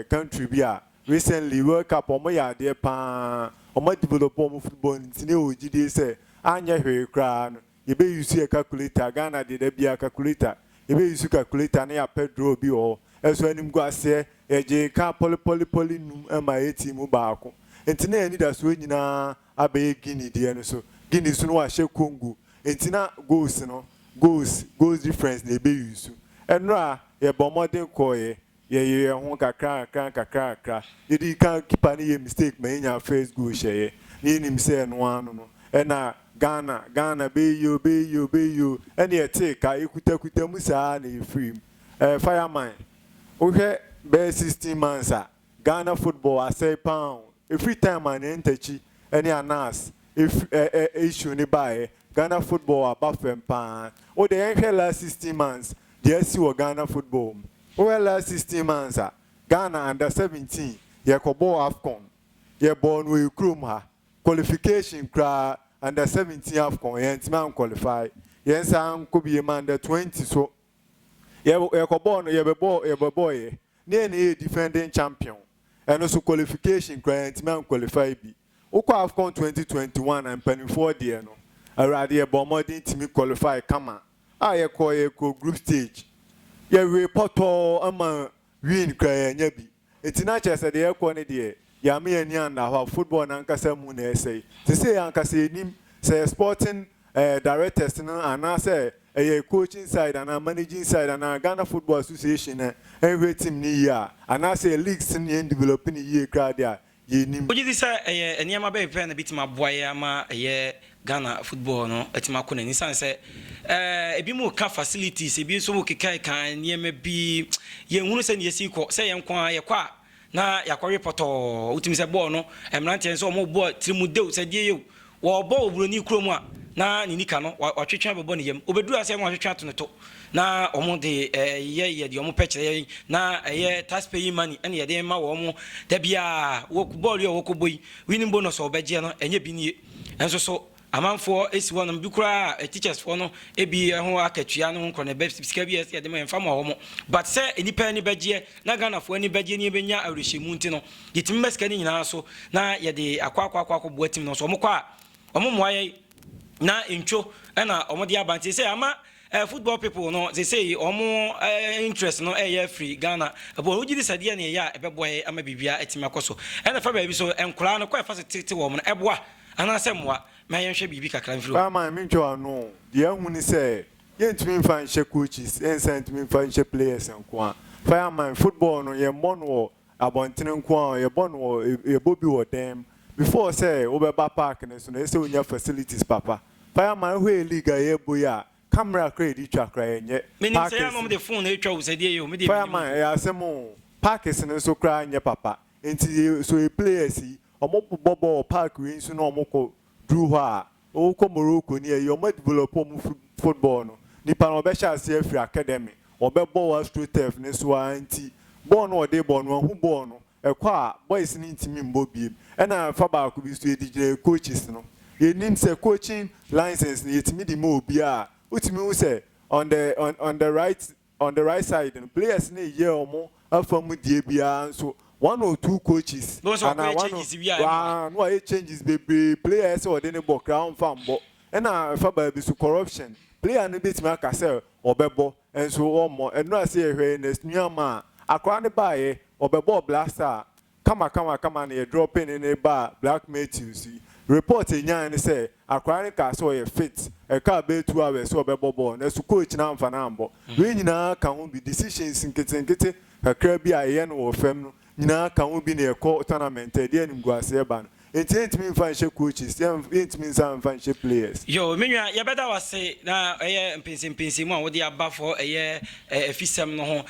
country bi a recently World Cup ɔmo yɛ adeɛ paa, ɔmo develop ɔmo football, nti ne wɔ gyidie sɛ anyɛ hwee koraa no yɛbɛ use yɛ calculator. Ghana deɛ da biara calculator, yɛbɛ use calculator na yɛapɛ draw bi wɔ hɔ. Ɛso animguaseɛ, yɛgye ka pɔlepɔlepɔle num ma yɛ team mu baako, nti na yɛn anidasoɔ nyinaa abɛyɛ Guinea deɛ no so. Guinea so no wahyɛ Congo, nti na goals no goals difference na yɛbɛ use. Ɛnora yɛbɔ mmɔden kɔɔyɛ, yɛyɛ yɛn ho kakra kakra kakra kakra. Yɛdi kan, keeper no yɛ mistake ma yɛnya first goal hyɛeɛ, na yɛnim sɛ ɛno ano no ɛna Ghana bɛyɛ yie o, bɛyɛ yie o, bɛyɛ yie o. Ɛna yɛtee ka yɛkutakuta mu saa na yɛfiri mu. Fireman, wohwɛ bɛyɛ 16 months a Ghana football asɛe paa o. Ɛfiri time a ne Ntakyi ɛne Anas ɛfiri ɛ ɛ issue ne baeɛ, Ghana football aba fam paa. Wode yɛnhwɛ last 16 months deɛ asi wɔ Ghana football mu. Wohwɛ last 16 months a, Ghana under 17 yɛkɔbɔɔ AFCON, yɛbɔɔ no wɔ kurom ha. Qualification koraa, under 17 AFCON, yɛntumi anqualify. Yɛn nsa nkɔ bie ma under 20 so. Yɛ yɛkɔbɔɔ no yɛbɛbɔɔ yɛbɛbɔɔyɛ na yɛn na yɛyɛ defending champion. Ɛno nso qualification koraa yɛantumi an qualify bi. Wokɔ AFCON 2021 a mpanimfoɔ deɛ no, Awurade yɛbɔɔ mmɔden tumi qualify kama a yɛkɔɔ yɛkɔɔ group stage. Yɛwee pɔtɔɔ ama win koraa yɛannya bi. Enti na kyerɛ sɛ deɛ yɛkɔ no deɛ, yɛamma yɛn ani anna hɔ a, football no ankasa mu na ɛresɛe. Seesei yɛn ankasa yɛnnim sɛ ɛyɛ sporting eh, directors no anaasɛ ɛyɛ coaching side anaa managing side anaa Ghana Football Association na ɛnhwɛ team no yie a, anaasɛ yɛ leagues no yɛn develop no yie koraa deɛ a, yɛnnim. Wogye di sɛ ɛyɛ nneɛma bɛn pɛ na ebetumi aboa yɛn ama ɛyɛ Ghana football no atumi akɔ n'anim? Esiane sɛ ebinom reka facilities, ebi nso rekekakeka nneɛma bi, yɛnhunu sɛnea esi kɔ. Sɛ yɛn nko ara yɛkɔ a, na yɛakɔwe pɔtɔɔ. Wotumi sɛ bɔɔl no, mmeranteɛ nso wɔrebɔ tirimudew sɛ deɛ yɛ o. Wɔrebɔ wɔ buroni kurom a, na ne nika no watwetwe abɛbɔ ne yam. Obeduru ase a na watwetwe ato ne to. Na wɔde yɛ yɛ deɛ wɔpɛ kyerɛ yɛn. Na ɛyɛ tax paying money ɛna yɛde ma wɔn. Da biara wɔ bɔɔl yi a wɔkɔbɔ yi, winning bonus a wɔbɛgyeɛ no ɛnyɛ bi nie. Nso so amanfoɔ si hɔnom, bi koraa a teachers foɔ no bi ho akatua no ho nkorɔ no ɛbɛ sika bi a ɛsɛ yɛde ma yɛmfa ma wɔn. But sɛ nnipa ani bɛgyeɛ na Ghanafoɔ ani bɛgyeɛ na yɛbɛnya awerɛhyɛmu nti no, yɛtumi ma sika no nyinaa so na yɛde akɔ akɔ akɔ akɔboa team no. So wɔkɔ a wɔmmoa yɛn na ntwo na wɔde aba. Nti sɛ ama football people no sesei wɔn interest no ɛyɛ afiri Ghana ɛbɔ. Wogye di sɛ deɛ na ɛyɛ a ɛbɛboa yɛn ama biribiara atumi akɔ so? Ɛna fa baabi so nkoraa no kɔ ɛfa so tete wɔn no ɛboa anaasɛ mmoa? Ma yɛnhwɛ biribi kakra mfiri hɔ. Fireman mentwa w'ano o, deɛ ahu ne sɛ yɛntumi mfa nhyɛ coaches yɛnsan ntumi mfa nhyɛ players nkoa. Fireman football no yɛmmɔ no wɔ abɔntene nkoa o, yɛbɔ no wɔ yɛbɔ bi wɔ dan mu. Before sɛ wobɛba park no so no ɛsɛ sɛ wonya facilities papa. Fireman wohwɛ yɛ league a yɛbɔ yi a camera koraa yɛde twa koraa ɛnyɛ. Menim sɛ yɛ a na wɔde phone na ɛtwa o sɛ deɛ yɛ o me deɛ menim. Fireman ɛyɛ asɛm o, parks no nso koraa nyɛ papa. Nti yɛ so yɛ players yi ɔmo bɔ bɔɔl wɔ park wei nso na ɔmo kɔ duru hɔ a wo kɔ Morocco ni ɛyi ɔmo adevelop ɔmo football no nipa no ɔbɛhyɛ aseɛ afiri academy ɔbɛbɔ wɔ astro turf no so ara nti bɔɔl no ɔde bɔ no wahu bɔɔl no ɛkɔ a boys no ntumi mbɔ biem ɛna fa baako bi nso yɛde gyina yɛ coaches no yɛnim sɛ coaching license no yɛtumi de ma obiara a wotumi hu sɛ on the on on the right On the right side no players no reyɛ wɔn afa mu deɛ biara nso one or two coaches Na wɔsɛ anaa wɔkɔyɛ one changes bi a ɛmmoa. waa na wɔayɛ changes bebree player ɛsɛ wɔde no bɔ koraa wɔmfa mbɔ ɛna ɛfa baabi so corruption player no bɛtumi aka sɛ ɔbɛbɔ nso ɔmmɔ ɛno a sɛ yɛhwɛ Ernest Nuamah a akwadaa no baeɛ ɔbɛbɔɔ Black Star Kama kama kama na yɛ drɔpee no ne baa Black Matthews yi. Report a yɛnyaeɛ ne sɛ akwadaa no kaa sɛ ɔyɛ fit, ɛkaa bɛyɛ 2 hours sɛ ɔbɛbɔ bɔɔl nanso coach no amfa no ammɔ. Wei nyinaa ka ho bi, decisions nketenkete kakra bi a yɛyɛ no wɔ fam no nyinaa ka ho bi na yɛkɔ tournament a ɛde animguaseɛ ba no. Enti yɛntumi mfa nhyɛ coaches, yɛntumi nsan mfa nhyɛ players. Yoo me nua yɛbɛda wo ase na ɛyɛ mpɛnsɛmpɛnsɛmu a wode aba for ɛyɛ afisɛm no ho.